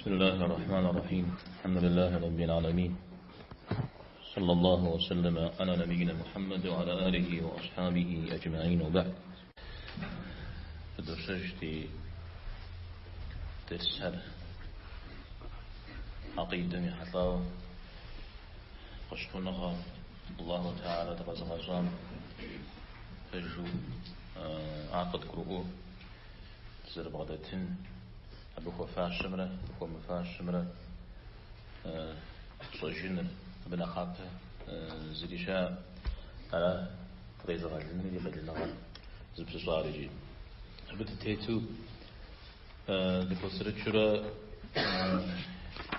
بسم الله الرحمن الرحيم الحمد لله رب العالمين صلى الله وسلم على نبينا محمد وعلى آله وأصحابه أجمعين وبعد Пыдощэж ди дерсхэр гьэкъидэм ехьэлӏауэ фӏэщхъуныгъэ Аллаху Тэхьэлэ дыкъэзыгъэщӏам пэжу ар къыдгурыӏуэу дызэрыбгъэдэтын, абы хуэфащэмрэ хуэмыфащэмрэ тщӏэжыныр, абы нэхъапэ зыри щыӏэкъым. Ара дыкъезыгъэлынри ди къелыныгъэр зыбзыщӏар икӏи. Абы дытету дыкӏуэцӏрыкӏыурэ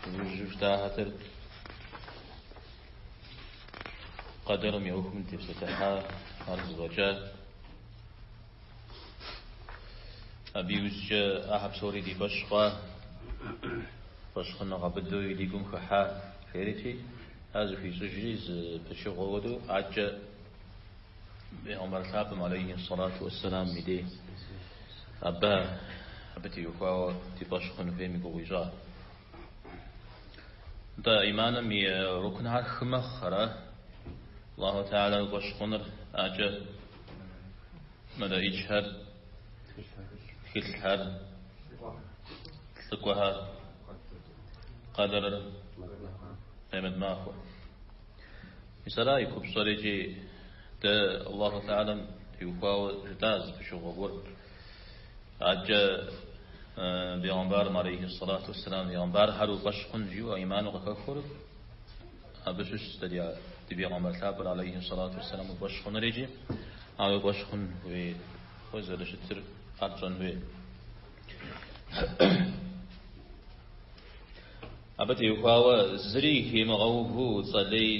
иужьу щытахэтыр къэдэрым и ӏуэхум тепсэлъыхьа, ар зэфӏэкӏа. Абы иужькӏэ ахэр псори ди фӏэщ хъуа, фӏэщхъуныгъэ быдэу ди гум хыхьа жерити, ар зэхуищӏыжри зы пычыгъуэ хуэдэу адэкӏэ Бегъымбар лъапӏэм алейхи сэлату уэсселам и дей абы теухуауэ ди фӏэщ хъун хуейм и гугъу ищӏа. Нтӏэ, иманым и рукнхэр хы мэхъу, ара? Аллаху Тэхьэлэ уи фӏэщ хъуныр адэкӏэ мэлэӏичхэр, тхылъхэр, лӏыкӏуэхэр, къэдэрыр, къемэт махуэр. Мис ара и купщӏэр икӏи дэ Аллаху Тэхьэлэм теухуауэ жытӏа зы пычыгъуэ гуэр. Адэкӏэ бегъымбарым алейхи сэлату уэсселам бегъымбархэр уи фӏэщ хъун жиӏэу иману къыхэхуэр абы щыщщ дэ ди бегъымбар лъапӏэр алейхи сэлату уэсселам уи фӏэщ хъуныр икӏи ар уи фӏэщ хъун хуейуэ зэрыщытыр ар тщӏэн хуей. Абы теухуауэ зыри химыгъэувэу цӏэ лей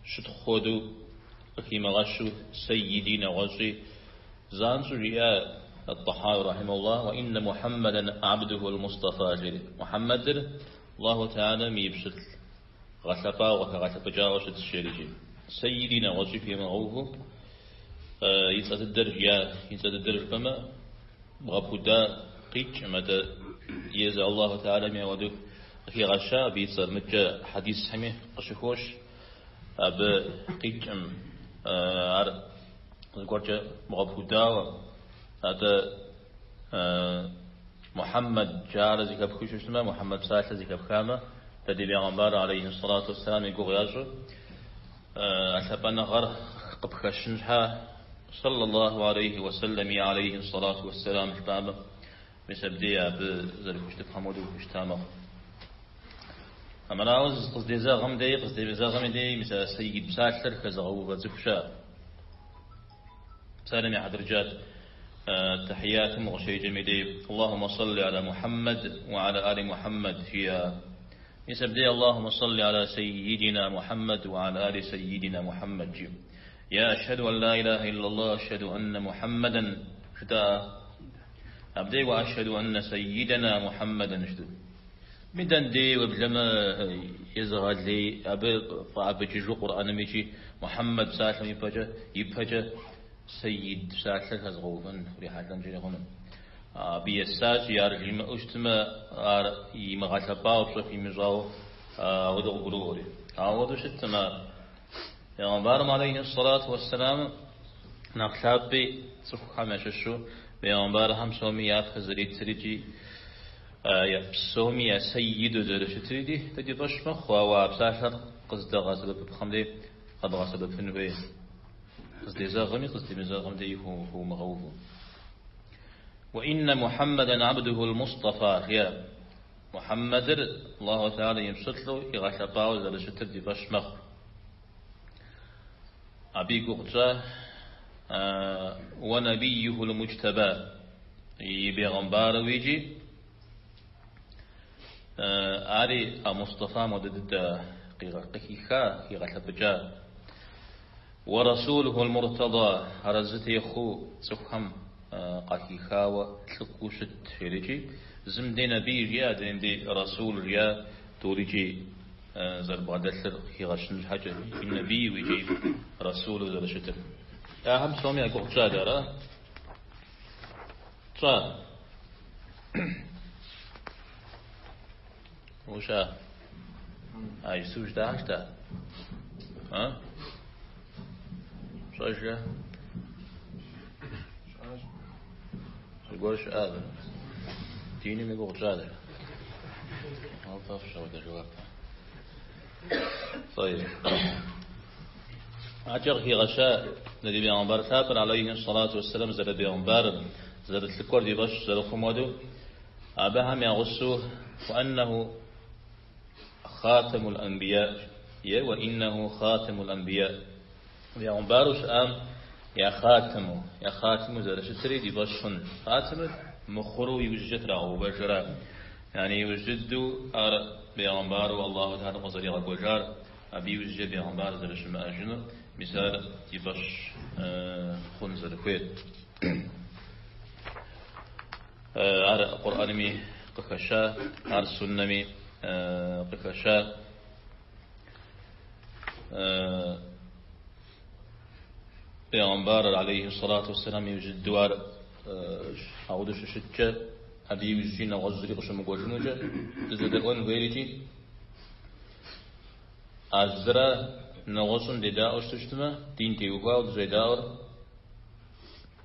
щытхъу хуэдэу къыхимыгъэщу сэйиди нэгъуэщӏи занщӏэу жиӏа Ат-Тахауи рахьимэхуллах, Уа инна Мухьэммэдэн абдуху аль-Мустафа жери. Мухьэммэдыр Аллаху Тэхьэлэм и пщылӏ гъэлъэпӏауэ къыхэгъэлъэпӏыкӏауэ щытщ жери икӏи. Сэйиди нэгъуэщӏи химыгъэувэу и цӏэ дыдэр жиӏа, и цӏэ дыдэр жыпӏэмэ, бгъэпуда къикӏкъым, атӏэ езы Аллаху Тэхьэлэми ауэдэу къыхигъэща абы и цӏэр, мыдкӏэ хьэдисхэми къыщыхощ, абы къикӏкъым ар зыгуэркӏэ бгъэпудауэ, атӏэ Мухьэммэд жарэ зэхэпхыу щытмэ, Мухьэммэд псалъэ зэхэпхамэ, дэ ди бегъымбар алейхи сэлату уэсселам и гугъу ящӏу, а лъапӏэныгъэр къыпхэщын щхьа, сэллаллаху алейхи уэсэллэми алейхи сэлату уэсселам жыпӏамэ, мис абдей абы зэрыхущытыпхъэм хуэдэу ухущыта мэхъу. Армырауэ къыздезэгъым дей, къыздемызэгъым дей, мис а сэйид псалъэр хэзыгъэувэ цӏыху щыӏэ. Псалъэм и хьэтыркӏэ тэхьиятым укъыщеджэм и дей, Аллахумэ сэлли аля Мухьэммэд уа аля али Мухьэммэд жиӏэ. Мис абдей Аллахумэ сэлли аля сэйидина Мухьэммэд уа аля али сэйидина Мухьэммэд жи. Е ашхьэду ан ла илахэ иллаллах, ашхьэду аннэ Мухьэммэдэн жытӏа. Абдей уа ашхьэду аннэ сэйидана Мухьэммэдэн жытӏэу. Мыдэн дей уеблэмэ езыгъэлей абы фӏэӏэбыкӏыжу Къурӏэным икӏи Мухьэммэд псалъэм ипэкӏэ сэйид псалъэр хэзгъэувэн урихьэлӏэнкӏэри хъуну. Абы есащи, ар жимыӏэу щытмэ, ар имыгъэлъэпӏауэ, пщӏэ хуимыщӏауэ ауэдэу къыгуроӏуэри. Ауэдэу щыткъым ар. Бегъымбарым алейхи сэлату уэсселам нэхъ лъапӏи цӏыхухэм ящыщу бегъымбархэм псоми япэ зэритыр икӏи псоми я сэйиду зэрыщытыр икӏи дэ ди фӏэщ мэхъу, ауэ а псалъэр къыздэгъэсэбэпыпхъэм дей къэбгъэсэбэпын хуей. Къыздезэгъми къыздемызэгъым дей хуумыгъэуву. Уа инна Мухьэммэдэн абдуху аль-Мустафа жиӏэ. Мухьэммэдыр Аллаху Тэхьэлэ и пщылӏу игъэлъэпӏауэ зэрыщытыр ди фӏэщ мэхъу. Абы и гугъу тщӏа уэ набийюхул муджтэба и бегъымбару икӏи ари а Мустафам хуэдэ дыдэ къыхиха, хигъэлъэпӏыкӏа. Уэ расулухул муртада арэзы техъуу цӏыхухэм къахихауэ лӏыкӏуэу щыт жери икӏи зым дей набий жиӏа, адрейм дей расул жиӏа, тӏурикӏи зэрыбгъэдэлъыр къыхигъэщын щхьэкӏэ и набийу икӏи расулу зэрыщытыр. Ахэм псоми я гугъу тщӏа дэ, ара? Тщӏа. Ущыӏэ? А иджыпсту жытӏахэр щыта? А? Пщӏэжрэ? Зыгуэр щыӏа? Диным и гугъу тщӏа дэ? Ауэ фӏэфӏщ апхуэдэ жэуап. طيب. Адэкӏэ къыхигъэща дэ ди бегъымбар лъапӏэр алейхи сэлату уэсселам зэрыбегъымбарыр, зэрылӏыкӏуэр ди фӏэщ зэрыхъум хуэдэу, абыхэм я гъусэу уаннэху хатамул анбия е уэ иннэху хатамул анбия бегъымбару щыӏам я хатаму, я хатаму зэрыщытри ди фӏэщ хъун. Хатамыр мыхъуру иужькӏэ трагъэувэжра. Яни иужь дыдэу ар бегъымбару Аллаху Тэхьэлам къызэригъэкӏуэжар, абы иужькӏэ бегъымбар зэрыщымыӏэжынур, мис ар ди фӏэщ хъун зэрыхуейр. Ар Къурӏэнми къыхэща, ар суннэми къыхэща. Бегъымбарыр, алейхи сэлату уэсселам, иужь дыдэу ар ауэдэу щыщыткӏэ, абы иужькӏи нэгъуэщӏ зыри къыщымыкӏуэжынукӏэ дызэдэӏуэн хуейр икӏи а зыра нэгъуэщӏым дедаӏуэу щыту щытмэ, дин теухуауэ дыщӏедаӏуэр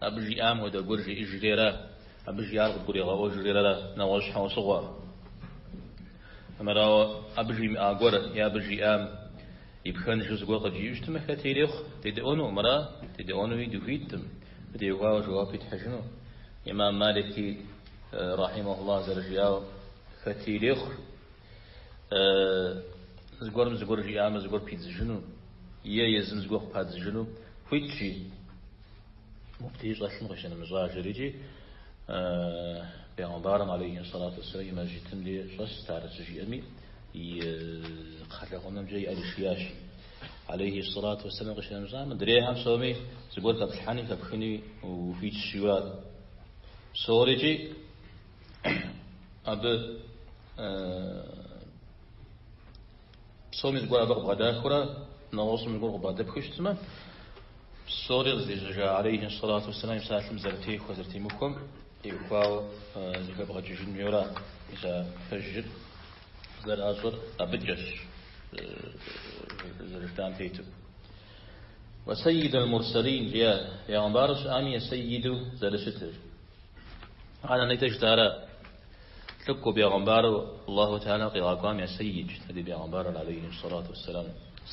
абы жиӏам хуэдэ гуэр жиӏэжрейра, абы жиӏар къыдгуригъэӏуэжрейра, нэгъуэщӏ щхьэусыгъуэ. Армырауэ, абы жимыӏа гуэр е абы жиӏам и пхэнжу зыгуэр къыджиӏэу щытмэ, хэт ирехъу, дедэӏуэнукъым, ара? Дедэӏуэнуи дыхуиткъым, абы теухуауэ жэуапи тхьыжыну. Имам Малики, рахьимахуллах, зэрыжиӏауэ, хэти ирехъу, зыгуэрым зыгуэр жиӏамэ, зыгуэр пидзыжыну е езым зыгуэр къыпадзыжыну хуитщи, мобдей щӏэлъым къищынэмыщӏа жери икӏи бегъымбарым алейхи сэлату уэсселам и мэжджытым де щӏэст ар щыжиӏэми, и кхъэлэгъунэмкӏэ и ӏэр ишиящ. Алейхи сэлату уэсселам къищынэмыщӏа, мыдрейхэм псоми зыгуэр хэплъхьэни хэпхыни ухуитщ жиӏэу псорикӏи абы псоми зыгуэр абы къыбгъэдахыурэ нэгъуэщӏым зыгуэр къыбгъэдэпхыу щытмэ, псори къыздежьэжа алейхи сэлату уэсселам и псалъэм зэрытехуэ, зэрытемыхуэм теухуауэ зэхэбгъэкӏыжын хуейуэра, мис а пэжыр зэращӏэр абыкӏэщ зэрыжытам тету. Уэ сэйид аль-мурсалин жиӏа, бегъымбару щыӏами я сэйиду зэрыщытыр. Ар нытӏэ жытӏара? Лӏыкӏуэу бегъымбару Аллаху Тэхьэлам къигъэкӏуам я сэйидщ ди бегъымбарыр алейхи сэлату уэсселам.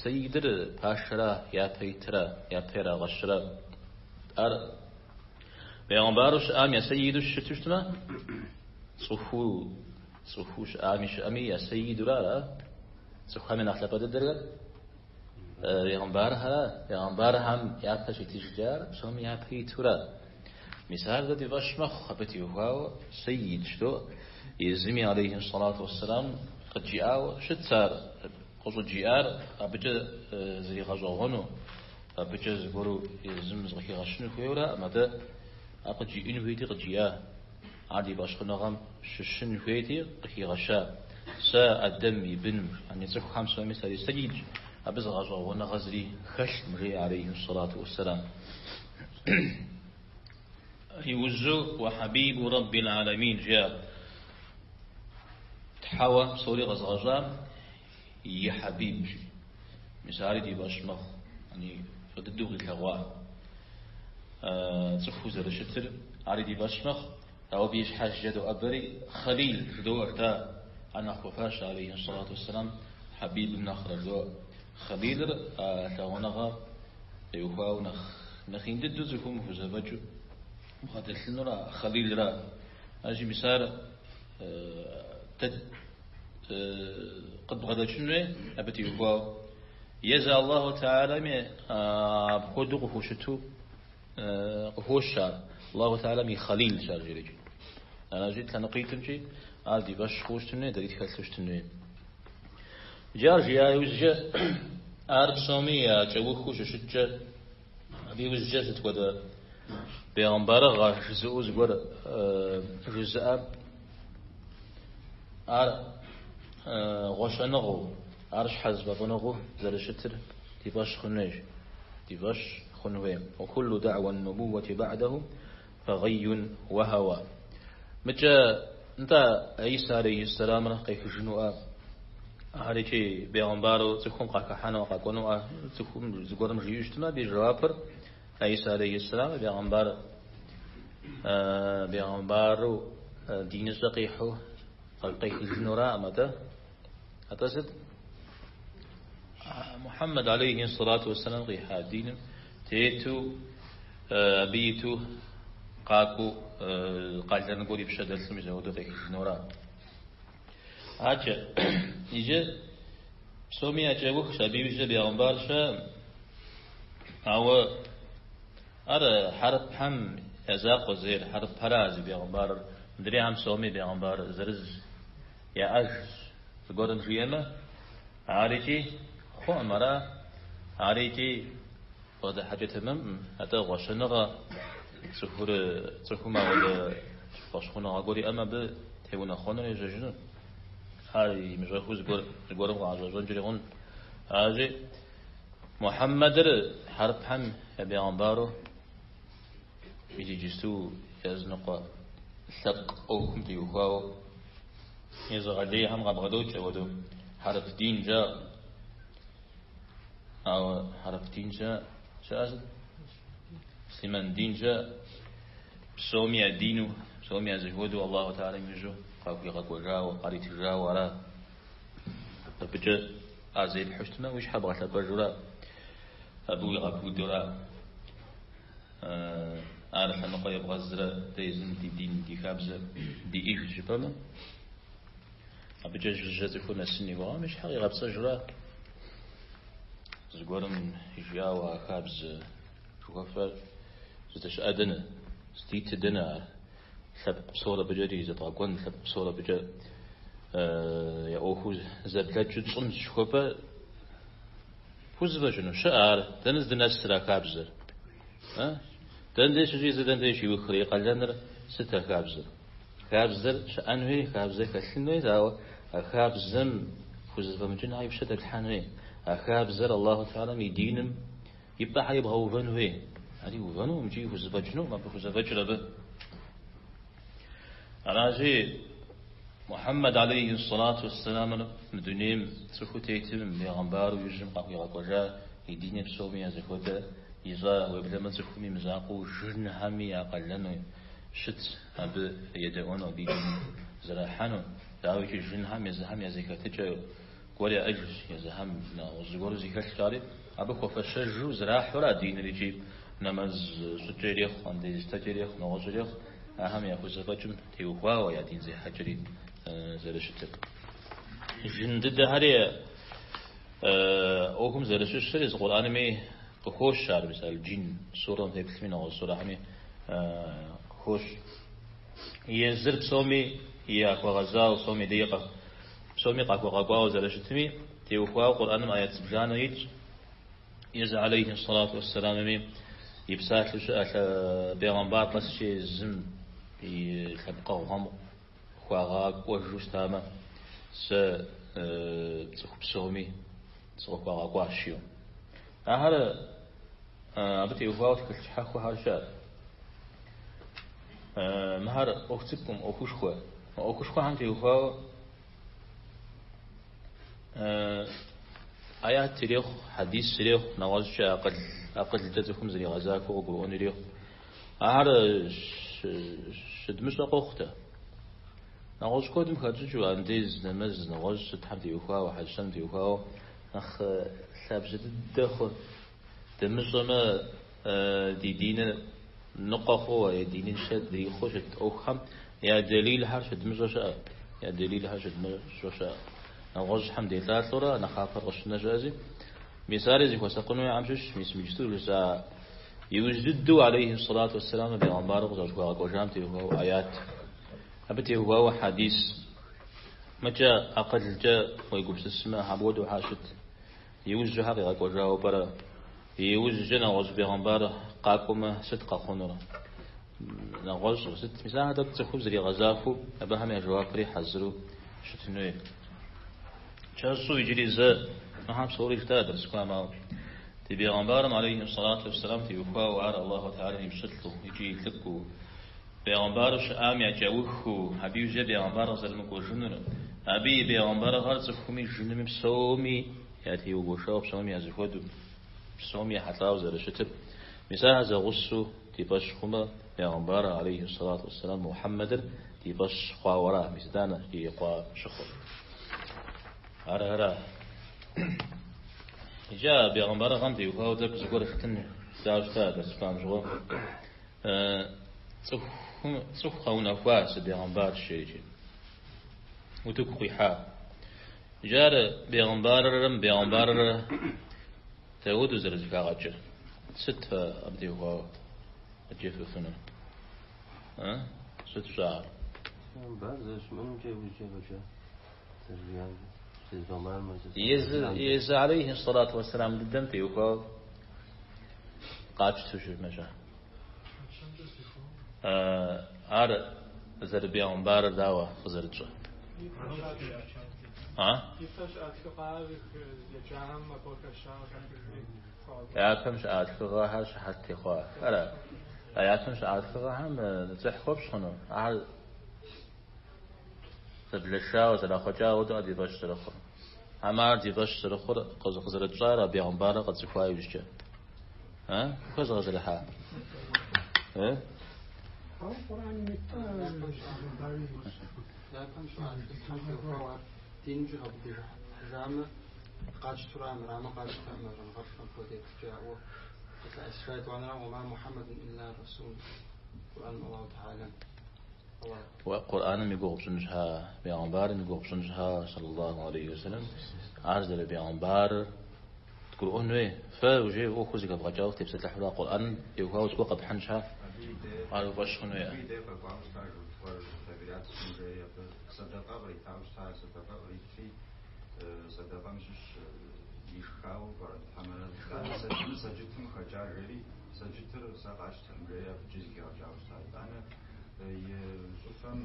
Сэйидыр пашэра, япэ итра, япэ ирагъэщра? Ар бегъымбару щыӏам я сэйиду щыту щытмэ, цӏыхуу, цӏыхуу щыӏами щыӏэми я сэйидура ара? Цӏыхухэм я нэхъ лъапӏэ дыдэр хэт? Бегъымбархьэра? Бегъымбархэм япэ щитыжкӏэ ар псоми япэ итура? Мис ар дэ ди фӏэщ мэхъу абы теухуауэ сэйид жыдоӏэ. Езыми алейхи сэлату уэсселам къыджиӏауэ щытщ ар, къыщӏыджиӏар абыкӏэ зригъэщӏэгъуэну, абыкӏэ зыгуэру езым зыкъыхигъэщыну хуейуэраӏым, атӏэ ар къыджиӏэн хуейти къыджиӏа, ар ди фӏэщхъуныгъэм щыщын хуейти къыхигъэща. Сэ Адэм и быным, яни цӏыхухэм псоми сарисэйидщ, абы зыгъэщӏэгъуэныгъэ зыри хэлъкъым, жеӏэ алейхи сэлату уэсселам. Иужьу уэ хьэбибу Рэббил Аламин жиӏа. Тхьэуэ псори къэзыгъэщӏам и хьэбиб жи. Мис ари ди фӏэщ мэхъу, яни фӏы дыдэу къилъэгъуа цӏыхуу зэрыщытыр, ари ди фӏэщ мэхъу. Ауэ абы и щхьэжкӏэ доӏэбэри Хъалил жыдоӏэ жытӏа, ар нэхъ хуэфащэ алейхи сэлату уэсселам хьэбибым нэхърэ жыдоӏэ. Хъалилыр а лъагъуныгъэ теухуауэ нэхъ нэхъ ин дыдэу цӏыхум хузэфӏэкӏыу бгъэдэлъынур а Хъалилра. Аращи, мис ар дэ къыдбгъэдэкӏын хуей абы теухуауэ. Езы Аллаху Тэхьэлами апхуэдэу къыхущыту къыхощ ар. Аллаху Тэхьэлам и Хъалилщ ар жерикӏи. Аращи, лъэныкъуитӏымкӏи ар ди фӏэщ хъуу щытын хуей, дэри тхэлъу щытын хуей. Иджы ар жиӏа иужькӏэ, ар псоми я кӏэухыу щыщыткӏэ, абы иужькӏэ сыт хуэдэ бегъымбарыгъэ жызыӏэу зыгуэр жызыӏэ, ар гъуэщэныгъэу, ар щхьэзыфӏэфӏыныгъэу зэрыщытыр ди фӏэщ хъун хуейщ, ди фӏэщ хъун хуей. Уэ куллу даӏуа ннубууэти баӏдэху фэгъийун уэ хьэуа. Мыкӏэ, нтӏэ, Иса алейхи сэламыр къехыжынуӏэ? Ар икӏи бегъымбару цӏыхум къахыхьэну, къэкӏуэну цӏыхум зыгуэрым жиӏэу щытмэ, абы и жэуапыр Гӏисэ алейхьиссэлам бегъымбар бегъымбару диныщӏэ къихьу къехыжынураӏым, атӏэ. Атӏэ сыт? Мухьэммэд алейхи сэлату уэсэлам къихьа диным тету, абы иту къакӏуэу къалэн гуэр и пщэ дэлъу мис апхуэдэу къехыжынура. Акӏэ, иджы псоми я кӏэухщ, абы иужькӏэ бегъымбар щыӏэкъым. Ауэ ар хьэрыпхэм я закъуэ зейр, хьэрыпхэра зи бегъымбарыр, мыдрейхэм псоми бегъымбар зырыз яӏэжщ. Зыгуэрым жиӏэмэ, ар икӏи хъуӏым, ара? Ар икӏи бгъэдыхьэкӏэ тэмэмкъым, атӏэ гъуэщэныгъэ цӏыхур цӏыхум ауэдэ фӏэщхъуныгъэ гуэр иӏэмэ, абы теунэхъуэныр ежьэжыну. Ар имыщӏэхыу зыгуэр зыгуэрым къыӏэщӏэщӏэнкӏэри хъун. Аращи, Мухьэммэдыр хьэрыпхэм я бегъымбару иджысту языныкъуэ лъэпкъ ӏуэхум теухуауэ езыгъэлейхэм къабгъэдокӏ апхуэдэу хьэрып дин жаӏэу. Ауэ хьэрып дин щыӏэ сыт? Муслъымэн дин щыӏэ? Псоми я дину, псоми я зэхуэдэу Аллаху Тэхьэлам ижьу къахуигъэкӏуэжауэ, къаритыжауэ ара. Абыкӏэ ар зепхьэу щытмэ, уи щхьэ бгъэлъэпӏэжура, абы уигъэпудура. Ар лъэныкъуэ ебгъэзрэ дэ езым ди дин, ди хабзэ диӏыжщ жыпӏэмэ, абыкӏэ жыжьэ цӏыхур нэсын и гугъэм и щхьэ къигъэпцӏэжура. Зыгуэрым жиӏауэ а хабзэ жыхуэфӏэр здэщыӏэ дэнэ, здитыр дэнэ ар? Лъэпкъ псор абыкӏэ зэдгъэкӏуэн, лъэпкъ псор абыкӏэ я ӏуэхур зэблэкӏыу тщӏынщ жыхуэпӏэр пхузэфӏэкӏыну? Щыӏэ ар? Дэнэ здынэсыр а хабзэр? Дэнэ деж щыщӏидзэр, дэнэ деж щиухыр? И къалэныр сыт а хабзэр? Хабзэр щыӏэн хуей, хабзэр хэлъын хуей, ауэ а хабзэм хузэфӏэмыкӏынхэр и пщэ дэплъхьэн хуей. А хабзэр Аллаху Тэхьэлам и диным и пӏэ щхьэ ибгъэувэн хуей. Ари увэнукъым икӏи хузэфӏэкӏынукъым, абы хузэфӏэкӏыр абы. Аращи, Мухьэммэд алейхи сэлату уэсселамыр мы дунейм цӏыхуу тетым бегъымбару ижьым къахуигъэкӏуэжа и диныр псоми я зэхуэдэ ищӏа, уеблэмэ цӏыхум и мызакъуэу жынхэми я къалэну щыт абы едэӏуэну, абы и диныр зэрахьэну. Дауикӏи, жынхэм езыхэм я зэхэтыкӏэ гуэр яӏэжщ, езыхэм нэгъуэщӏ зыгуэру зэхэлъщ ари, абы хуэфэщэжу зэрахьэура диныр икӏи нэмэз щӏыкӏэ ирехъу, андез тэкӏэ ирехъу, нэгъуэщӏ ирехъу, ахэм яхузэфӏэкӏым теухуауэ я дин зехьэкӏэри зэрыщытыр. Жын дыдэхэри ӏуэхум зэрыщыщыр езы Къурӏэнми къыхощ ар, мис Аль-Джин сурэм феплъми, нэгъуэщӏ сурэхэми къыхощ. Езыр псоми яхуэгъэзауэ, псоми дей псоми къахуэгъэкӏуауэ зэрыщытми теухуауэ Къурӏэным аят зыбжанэ итщ. Езы алейхи сэлату уэсселамми и псалъэу щыӏэ бегъымбар къэскӏэ езым и лъэпкъэгъухэм хуагъакӏуэжу щытамэ, сэ цӏыху псоми сыкъыхуагъэкӏуащ жиӏэу. Ахэр абы теухуауэ тхылъ щхьэхуэхэр щыӏэт. Мыхэр ӏуэху цӏыкӏукъым, ӏуэхушхуэ. Мы ӏуэхушхуэхэм теухуауэ аят ирехъу, хьэдис ирехъу, нэгъуэщӏкӏэ акъыл, акъылкӏэ цӏыхум зэригъэзахуэу къыгурыӏуэн ирехъу. Ахэр щыдмыщӏэ къохъу дэ. Нэгъуэщӏ куэдым хэтщӏыкӏыу, андез, нэмэз, нэгъуэщӏ сытхэм теухуауэ, хьэл-щэным теухуауэ нэхъ лъабжьэ дыдэ хъу. Дымыщӏэмэ, ди диныр ныкъуэ хъууэ е диныншэ дрихъуу щыт ӏуэхухэм я дэлилхэр щыдмыщӏэ щыӏэ, я дэлилхэр щыдмыщӏэ щыӏэ. Нэгъуэщӏхэм делӏалӏэурэ нэхъапэр къыщынэ щыӏэзи, мис ари зыхуэсакъыну яӏэм щыщ, мис иджысту жысӏа иужь дыдэу алейхи сэлату уэсселам бегъымбару къызэрытхуагъэкӏуэжам теухуауэ аят, абы теухуауэ хьэдис. Мыкӏэ акъылкӏэ уегупсысмэ, апхуэдэу щхьэ щыт. Иужькӏэ щхьэ къигъэкӏуэжауэ пӏэрэ? Иужькӏэ нэгъуэщӏ бегъымбар къакӏуэмэ, сыт къэхъунур? Нэгъуэщӏу, сыт? Мис ахэр тӏэкӏу цӏыхум зэригъэзахуэу, абыхэм я жэуапри хьэзыру щытын хуей. Кӏэщӏу иджыри зэ мыхьэр псори жытӏа дэрс кӏуам, ауэ ди бегъымбарым алейхи сэлату уэсселам теухуауэ ар Аллаху Тэхьэлам и пщылӏу икӏи и лӏыкӏуэу. Бегъымбару щыӏам я кӏэухыу, абы иужькӏэ бегъымбар къызэрымыкӏуэжынур, абы и бегъымбарыгъэр цӏыхуми жынми псоми ятеугуэшауэ, псоми я зэхуэдэу, псоми ехьэлӏауэ зэрыщытыр. Мис ахэр зэгъусэу ди фӏэщ хъумэ, бегъымбар, алейхи сэлату уэсселам, Мухьэммэдыр ди фӏэщ хъуауэ ара, мис итӏанэ ирикъуа щыхъур. Ар ара. Иджы а бегъымбарыгъэм теухуауэ тӏэкӏу зыгуэр жытӏэн жытӏауэ щыта дэрс кӏуам щыгъуэ. Цӏыхум, цӏыху къэунэхуа сыбегъымбарщ жери утыку къихьа. Иджы ар бегъымбаррэ мыбегъымбаррэ дауэдэу зэрызэхагъэкӏыр? Сыт фэ абы теухуауэ къыджефӏэфынур? Сыт фщӏар? Бегъымбар зэрыщымыӏэнумкӏэ иужькӏэ фӏэкӏа зэрыжиӏамкӏэ. Езы алейхи сэлату уэсселам дыдэм теухуауэ къапщтэу щытмэ-щэ? Ар зэрыбегъымбарыр дауэ къызэрытщӏэр? Япэм щыӏа тхыгъэхэр щыхьэт техъуа. Ара? А япэм щыӏа тхыгъэхэм дзыхь хуэпщӏ хъуну? Ахэр зэблэшауэ, зэрахъуэкӏауэ хуэдэу ди фӏэщ зэрыхъур. Амэ ар ди фӏэщ зэрыхъур къызэрытщӏар а бегъымбарыр къэтцӏыхуа иужькӏэ. А? Хэт зыгъэзэрыхьа? Э? Япэм щыӏа тхылъхэм теухуауэ ар динымкӏэ гъэбыдэжамэ, къатщтурэ армырамэ къатщтэкъым щӏэныгъэлӏхэм апхуэдэ еплъыкӏэ яӏэу къылъэӏэсыжа етӏуанэрауэ وما محمد إلا رسول Къурӏэным Аллаху Тэхьэлэм. Уэ Къурӏэным и гугъу пщӏын щхьа, бегъымбарым и гугъу пщӏын щхьа, саллаллаху алейхи вассалам, ар зэрыбегъымбарыр дгурыӏуэн хуей. Фэ уже ӏуэхур зэхэвгъэкӏауэ фытепсэлъыхьурэ Къурӏэным теухуауэ зыгуэр къэпхьын щхьа, ар уи фӏэщ хъун хуей. Абы и дей къэкӏуауэ щыта журт гуэр доверять жери абы сэдэкъэ къритауэ щыта, сэдэкъэ къритри сэдэкъэм щыщ ишхауэ пӏэрэт хьэмэрэ сэджытым хэкӏа жери, сэджытыр сэ къасщтэкъым жери абыкӏи зыхигъэкӏауэ щыта. Итӏанэ и щӏыфэм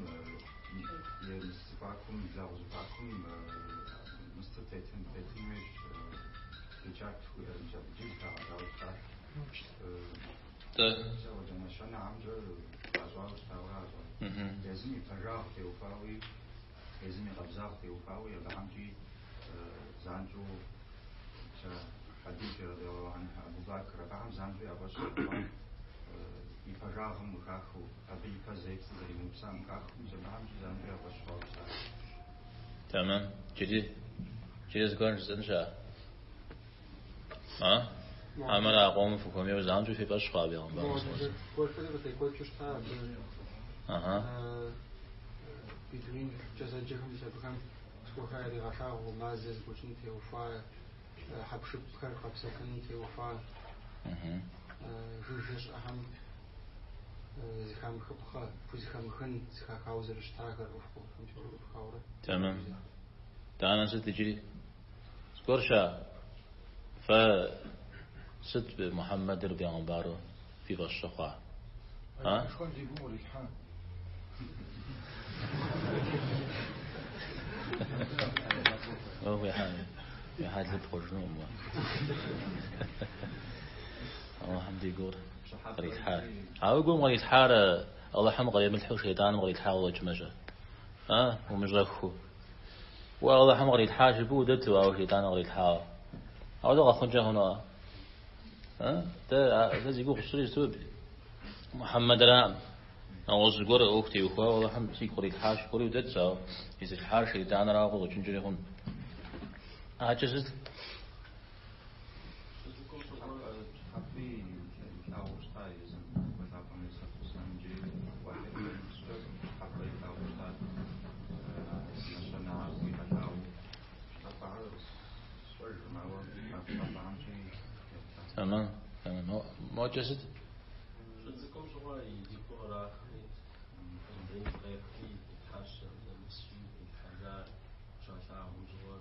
и мыст зэхуакум, блэгъу зэхуакум мыстыр тетын хуейщ, печать жыхуиӏэр, мис абыкӏи зыхагъэкӏауэ щыта. Мис апхуэдэ нэщэнэхэмкӏэ къащӏауэ щытауэ аращ. Езым и пэжагъ теухуауи, езым и къабзагъ теухуауи, абыхэмкӏи занщӏэу Хъэдиджэ радиаллаху анха, Абу Бакр, абыхэм занщӏэу я фӏэщ зэрыхъуар, и пэжагъым къыхахыу, абы и пэ зэи пцӏы зэримыупсам къыхахыу, мис абыхэмкӏи занщӏэу я фӏэщ хъуауэ щытащ. Тэмэм. Иджыри, иджыри зыгуэр жысӏэн щыӏэ? А? Хьэмэрэ а къомым фыхуэмейуэ занщӏэу фи фӏэщ хъуа бегъымбарым? Муӏэджизэ гуэрхэри къыдекӏуэкӏыу щыта абы. Аха. Бедуинкӏэ зэджэхэм мис абыхэм зыгуэрхэр яригъэлъагъуу, мазэ зэгуэкӏыным теухуа, хьэпшыпхэр къэпсэлъыным теухуа, жыжьэ щыӏэхэм зыхамыхыпхъэ, хузэхамыхын, зэхахауэ зэрыщытахэр ӏуэхугъуэхэм теухуауэрэ. Тэмэм. Итӏанэ сыт иджыри? Зыгуэр щыӏэ? Фэ сыт Мухьэммэдыр бегъымбару фи фӏэщ щыхъуа? А? Алыхьышхуэм ди гум кърилъхьа. Уэ уи хьэлыр пхъуэжынукъым уэ. Алыхьым ди гур кърилъхьар. А уи гум кърилъхьар Алыхьым къримылъхьэу шейтӏаным кърилъхьауэ къыщӏэкӏмэ-щэ? А, умыщӏэххэу. Уэ Алыхьым кърилъхьа жыпӏэу удэту, ауэ шейтӏаным кърилъхьауэ. Ауэдэ къэхъункӏэ хъунукъэ? А, дэ, дэ зи гугъу тщӏыри сыту Мухьэммэдыракъым. Нэгъуэщӏ зыгуэр ӏуэху теухуауэ Алыхьым сигу кърилъхьащ жыпӏэри удэтщ, ауэ изылъхьар шейтӏанырауэ къыщӏэкӏынкӏэри хъун. Акӏэ сыт? Щыцӏыкӏум щыгъуэ пщӏыхьэпӏи илъагъуу щыта езым Лӏыкӏуэ лъапӏэм алейхи сэлату уэсселам иджыри уэхьи къримытыжкӏэ пщӏыхьэпӏэ илъагъуу щыта нэщэнэхэр къигъэлъагъуэу пщӏыхьэпӏэхэр сщӏэжкъым, ауэ а пщӏыхьэпӏэхэмкӏи еплъа. Тэмэм, тэмэм. Мокӏэ сыт? Щыцӏыкӏум щыгъуэ и гур кърахри, Джибрил къехри, и Тхьэщэр нэмысу илъхьэжа щалъагъум щыгъуэ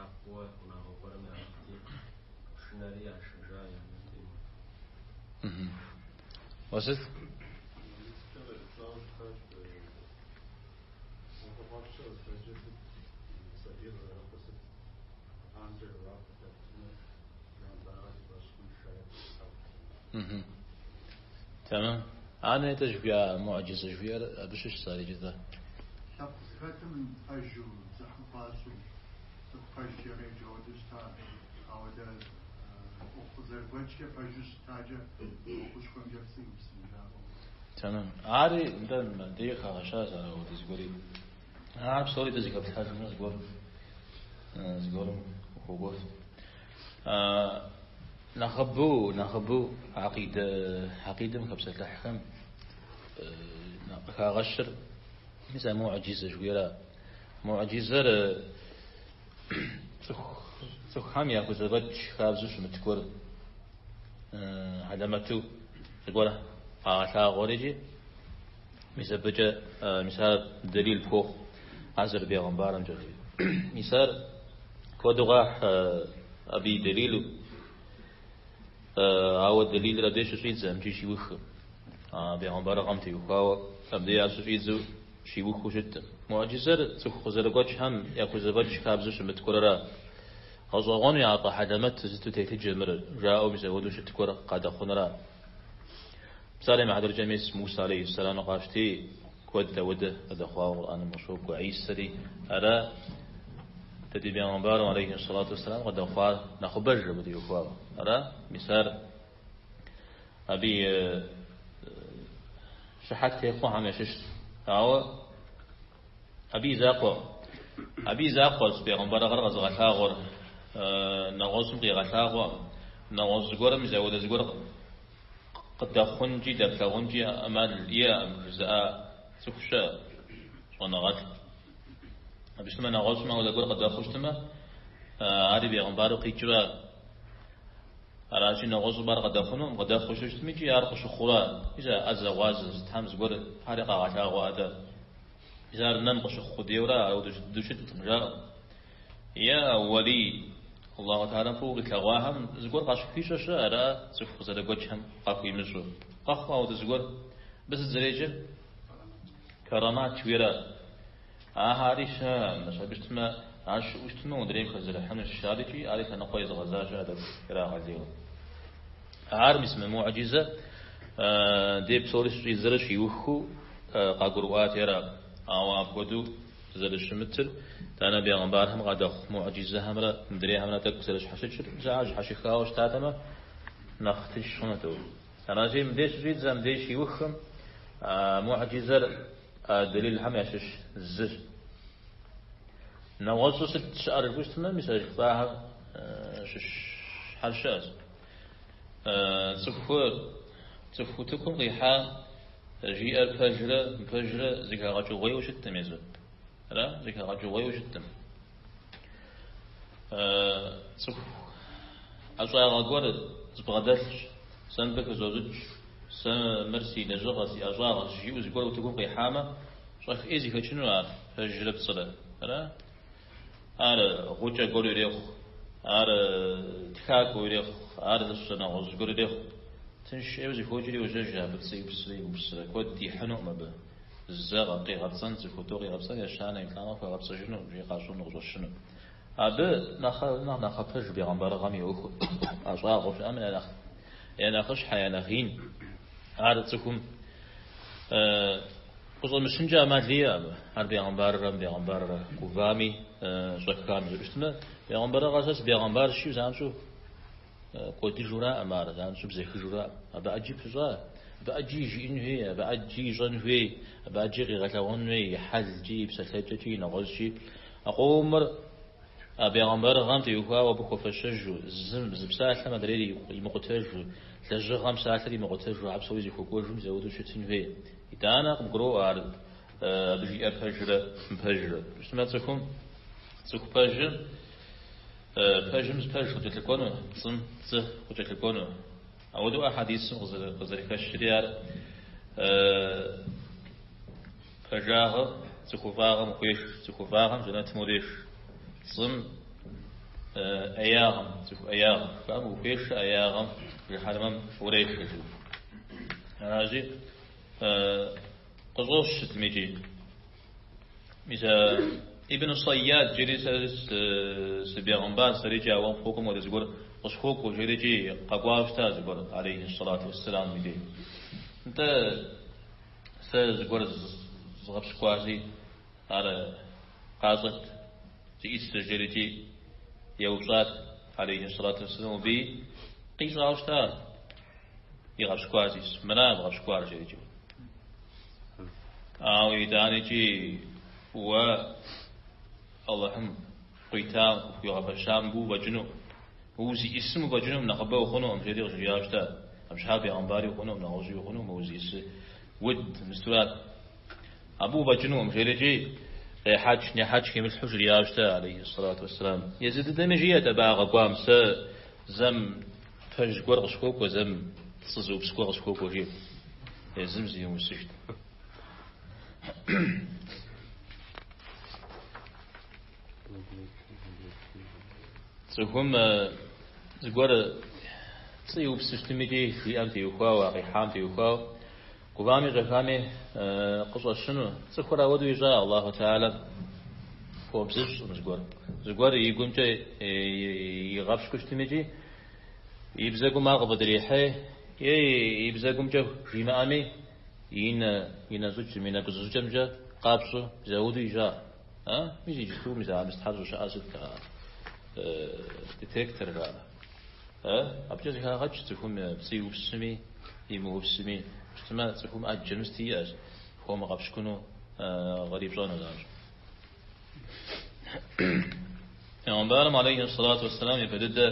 япӏуэ унагъуэ гуэрым ящӏти, шынэри яшэжа я анэм. Уэ сыт? Тэмэм. Ар нетӏэ жыхуиӏа муӏджизэ жыхуиӏэр абы щыщщ ар иджы-тӏэ. Лъэпкъ зыхэтым пэжу, дзыхь хуащӏу, цӏыху пэжкӏэ къеджэу ауэдэу щыта, ауэдэ ӏуэху къызэрыгуэкӏкӏэ пэжу щытакӏэ ӏуэхушхуэмкӏэ пцӏы иупсын жаӏэу. Тэмэм. Ари, нтӏэ, мыбдеж хагъэщащ ар ауэдэ зыгуэри. Ар псори дэ зэхэплъхьэжмэ зыгуэр, зыгуэрым ухуэкӏуэф. Нэхъыбэу, нэхъыбэу акъидэ, акъидэм хэпсэлъыхьхэм къыхагъэщыр мис а муӏджизэ жыхуиӏэра. Муӏджизэр цӏыху, цӏыхухэм яхузэфӏэкӏ хабзэу щымыт гуэр хьэлэмэту зыгуэр къагъэлъагъуэр икӏи мис абыкӏэ мис ар дэлил пхуохъу ар зэрыбегъымбарымкӏэ. Мис ар куэду къахь абы и дэлилу, ауэ дэлилыр абдей щыщӏидзэм икӏи щиухым. Бегъымбарыгъэм теухуауэ абдей ар щыщӏидзэу щиухыу щыткъым. Муӏджизэр цӏыху къызэрыгуэкӏхэм яхузэфӏэкӏ хабзэу щымыт гуэрра. Гъэщӏэгъуэну яфӏэхьэлэмэт сыту телъыджэ мыр, жаӏэу мис апхуэдэу щыт гуэр къадэхъунра. Псалъэм и хьэтыркӏэ мис Муса алейхи сэлам къащти, куэд ауэдэ къыдэхъуауэ Къурӏэным къыщокӏуэ. Гӏисэри ара дэ ди бегъымбарым алейхи сэлату уэсселам къыдэхъуар нэхъыбэж абы теухуауэ. Ара? Мис ар абы и щыхьэт техъуэхэм ящыщщ. Ауэ абы и закъуэ, абы и закъуэщ бегъымбарыгъэр къэзыгъэлъагъуэр, нэгъуэщӏым къигъэлъагъуэ, нэгъуэщӏ зыгуэрым мис ауэдэ зыгуэр къыдэхъункӏи дэплъагъункӏи ӏэмал иӏэкъым жызыӏа цӏыху щыӏэ, щӏэныгъэлӏ. Абы щытмэ, нэгъуэщӏым ауэдэ гуэр къыдэхъуу щытмэ, ари бегъымбару къикӏрэ. Аращи, нэгъуэщӏым ар къыдэхъунукъым, къыдэхъуу щытми икӏи ар къыщыхъурэ. Мис а ӏэзэ-гъуазэ сытхэм зыгуэр ари къагъэлъагъуэ атӏэ. Мис ар нэм къыщыхъу къудейуэрэ ауэдэу щыткъым, жаӏэу. Е уэлий, Аллаху Тэхьэлам фӏыуэ къилъэгъуахэм зыгуэр къащыхуищӏэ щыӏэ, ара цӏыху къызэрыгуэкӏхэм къахуимыщӏу. Къэхъу ауэдэ зыгуэр. Абы сыт зэреджэр? Карамат жыхуиӏэра. Ахэри щыӏэ, мис абы щытмэ, ар щыӏэу щытмэ, модрейм хэзэрыхьынущ арикӏи, ари лъэныкъуэ езыгъэза щыӏэ тӏэкӏу ирагъэлейуэ. Ар мис мы муӏджизэ дей псори щыщӏидзэрэ щиухыу къагурыӏуати ара. Ауэ апхуэдэу зэрыщымытыр, итӏанэ бегъымбархэм къадэхъу муӏджизэхэмрэ мыдрейхэмрэ тӏэкӏу зэрыщхьэщыкӏыр, мис ар щхьэщыхауэ щытатэмэ, нэхъ тынш хъунут. Аращи, мыбдеж щыщӏидзэ, мыбдеж щиухым, муӏджизэр а дэлилхэм ящыщ зыщ. Нэгъуэщӏу сыт щыӏэр жыпӏэу щытмэ, мис а жыпӏахэм щыщхэр щыӏэщ. Цӏыху, цӏыху утыкум къихьа жиӏэр пэжрэ мыпэжрэ зэхэгъэкӏыгъуейуэ щыткъым езыр. Ара? Зэхэгъэкӏыгъуейуэ щыткъым. Цӏыху ӏэщӏагъэ гуэр зыбгъэдэлъщ, сэ мыбы хызощӏыкӏ, сэ мыр си лэжьыгъэ, си ӏэщӏагъэщ, жиӏэу зыгуэр утыкум къихьамэ, щӏэх ӏей зэхэкӏыну ар, пэжрэ пцӏырэ. Ара? Ар гъукӏэ гуэр ирехъу, ар тхакӏуэ ирехъу, ар зыщӏэ нэгъуэщӏ гуэр ирехъу. Тынш ӏейуэ зэхокӏри йожьэж абы пцӏы иупсрэ имыупсрэ. Куэд ихьынукъым абы. Зэ къигъэпцӏэн, цӏыху тӏэу къигъэпцӏэн, ещанэ, еплӏанэ хуэгъэпцӏэжынукъым, жи къащӏэну къыщӏэщыну. Абы нэхъ нэхъапэж бегъымбарыгъэм и ӏуэхур ӏэщӏагъэу щыӏэм я нэхъ я нэхъыщхьэ, я нэхъ ин. Ар цӏыхум къыщӏэмыщынкӏэ ӏэмал иӏэкъым. Ар бегъымбаррэ мыбегъымбаррэ гувами щӏэхами жыпӏэу щытмэ, бегъымбарыгъэр сэ сыбегъымбарщ жиӏэу занщӏэу кӏуэдыжураӏым ар, занщӏэу бзэхыжураӏым. Абы ӏэджи пыщӏа, абы ӏэджи жиӏэн хуей, абы ӏэджи ищӏэн хуей, абы ӏэджи къигъэлъэгъуэн хуей, и хьэлкӏи, и псэлъэкӏэкӏи, и нэгъуэщӏкӏи. А къомыр а бегъымбарыгъэм теухуауэ абы хуэфэщэжу, зым зы псалъэм адрейр имыкъутэжу, лэжьыгъэм псалъэр имыкъутэжу, а псори зыхуэкӏуэжым зэуэдэу щытын хуей. Итӏанэ къыбгуроӏуэ ар абы жиӏэр пэжрэ мыпэжрэ. Щытмэ цӏыхум, цӏыху пэжым, Пэжым зы пэж къыкӏэлъыкӏуэну, пцӏым пцӏы къыкӏэлъыкӏуэну. Ауэдэу а хьэдисым къызэрыхэщри ар пэжагъыр цӏыхуфӏагъым ухуеш, цӏыхуфӏагъым жэнэтым уреш. Пцӏым ӏеягъым, цӏыху ӏеягъым ухуешэ, ӏеягъым жыхьэнмэм урешэ жи. Аращи, къыщӏощ щытым икӏи. Мис а Ибн Сайяд жери сэ сыбегъымбар сэрикӏи ауэ къыпхуэкӏуэм хуэдэ зыгуэр къысхуокӏуэ жерикӏи къэкӏуауэ щыта зыгуэр, алейхи сэлату уэсселам и дей. Нтӏэ, сэ зыгуэр згъэпщкӏуащи, ар къащӏэт, зиӏисыр жерикӏи еупщӏат, алейхи сэлату уэсселам, абыи къищӏауэ щыта ар, игъэпщкӏуар зиӏис, мыра бгъэпщкӏуар жерикӏи. Ауэ итӏанэкӏи уэ Алыхьым къуитам, къыпхуигъэфэщам абы уфӏэкӏынукъым. Узиӏисым уфӏэкӏынукъым, нэхъыбэ ухъунукъым, жери къыжриӏауэ щыта. Абы щхьа бегъымбари ухъунукъым, нэгъуэщӏи ухъунукъым, узиӏисыр уд, мыстурат. Абы уфӏэкӏынукъым, жерикӏи къехьэкӏ, нехьэкӏ химылъхьэу жриӏауэ щыта, алейхи сэлату уэсселам. Езы дыдэми жиӏэт абы а къэкӏуам, сэ зэм пэж гуэр къысхуокӏуэ, зэм пцӏы зыупс гуэр къысхуокӏуэ, жиӏэт. Езым зиумысыжт. Цӏыхум зыгуэр пцӏы иупсу щытмикӏи жиӏэм теухуауэ, а къихьам теухуауэ, гувами щӏэхами къыщӏэщыну. Цӏыхур ауэдэу ищӏа Аллаху Тэхьэлэм хуэбзыщӏкъым зыгуэр. Зыгуэр и гумкӏэ игъэпщкӏуу щытмикӏи, и бзэгум ар къыфӏыдрехьей, е и бзэгумкӏэ жимыӏэми, и нэ, и нэ щӏыкӏэм, и нэкӏу зыщӏыкӏэмкӏэ къапщӏэу мис ауэдэу ищӏа. А? Мис иджыпсту мис а мыстхьэр щӏыщыӏэр сыт а детектор жаӏэ. А? Абыкӏэ зэхагъэкӏ цӏыхум пцӏы иупсми, имыупсми. Щытмэ, цӏыхум ӏэджэ мыст иӏэщ, хуэмыгъэпщкӏуну кърипщӏэну занщӏэу. Бегъымбарым алейхи сэлату уэсселам япэ дыдэ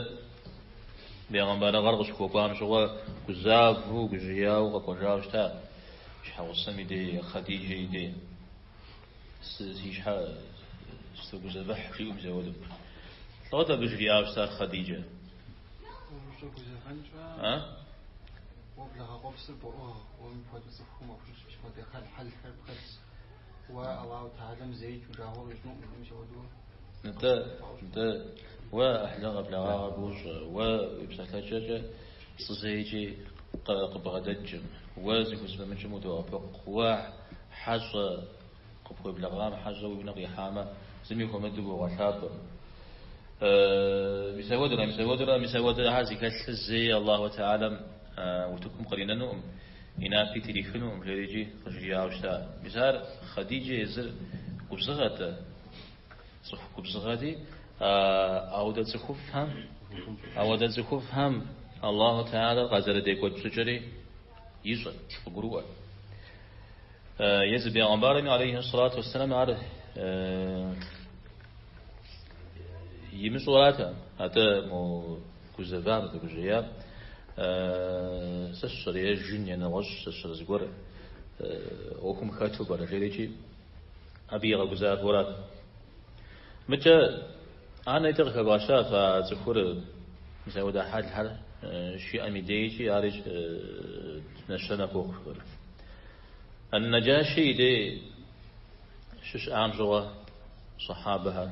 бегъымбарыгъэр къыщыхуэкӏуам щыгъуэ гузавэу, гужьеяуэ къэкӏуэжауэ щыта щхьэгъусэм и дей, Хъадиджэ и дей. Си щхьэ сытогузэвыхь, жиӏэу мис ауэдэу. Лӏот абы жриӏауэ щытар Хъадиджэ? Ущӏэгузэвэнкӏэ, А? уэ благъэ къуэпсыр боӏыгъ, уэ мыпхуэдэ цӏыхум уахущытщ, мыпхуэдэ хьэлхэр пхэлъщ. Уэ Аллаху Тэхьэлэм зэикӏ уи жагъуэ къищӏынукъым, мис ауэдэу. Нтӏэ, нтӏэ, уэ ӏыхьлыгъэ благъагъэ бощӏэ, уэ уи псэлъэкӏэкӏэ пцӏы зэикӏи къыбгъэдэкӏым, уэ зыхузэфӏэмыкӏым удоӏэпыкъу, уэ хьэщӏэ къыпхуеблэгъам, хьэщӏэ уи унэ къихьамэ, зыми хуэмыдэу богъэлъапӏэ. Мис ауэдурэ, мис ауэдурэ, мис ауэдэхэр зыхэлъыр зэи Аллаху Тэхьэлэм утыкум къринэнукъым, и напи трихынукъым, жерикӏи къыжриӏауэ щыта. Мис ар Хъадиджэ езыр губзыгъэт-тӏэ, цӏыху губзыгъэти, ауэдэ цӏыхуфӏхэм, ауэдэ цӏыхуфӏхэм Аллаху Тэхьэлэр къазэрыдекӏуэкӏ щӏыкӏэри ищӏэт, къыгурыӏуэт. Езы бегъымбарми алейхи сэлату уэсселам ар имыщӏэу аратэкъым, атӏэ мо гузэвам, гужьеям сэ сщӏэрэ е жын е нэгъуэщӏ сэ сщӏэрэ зыгуэр ӏуэхум хэту пӏэрэ жерикӏи абы игъэгузавэу арат. Мыкӏэ анэ итыр къыхэвгъэща фэ а цӏыхур мис апхуэдэ хьэлхэр щиӏэм и дейкӏи ари нэщэнэ хуохъухэр. Ан-Наджаши и дей щыщыӏам щыгъуэ сахьабэхэр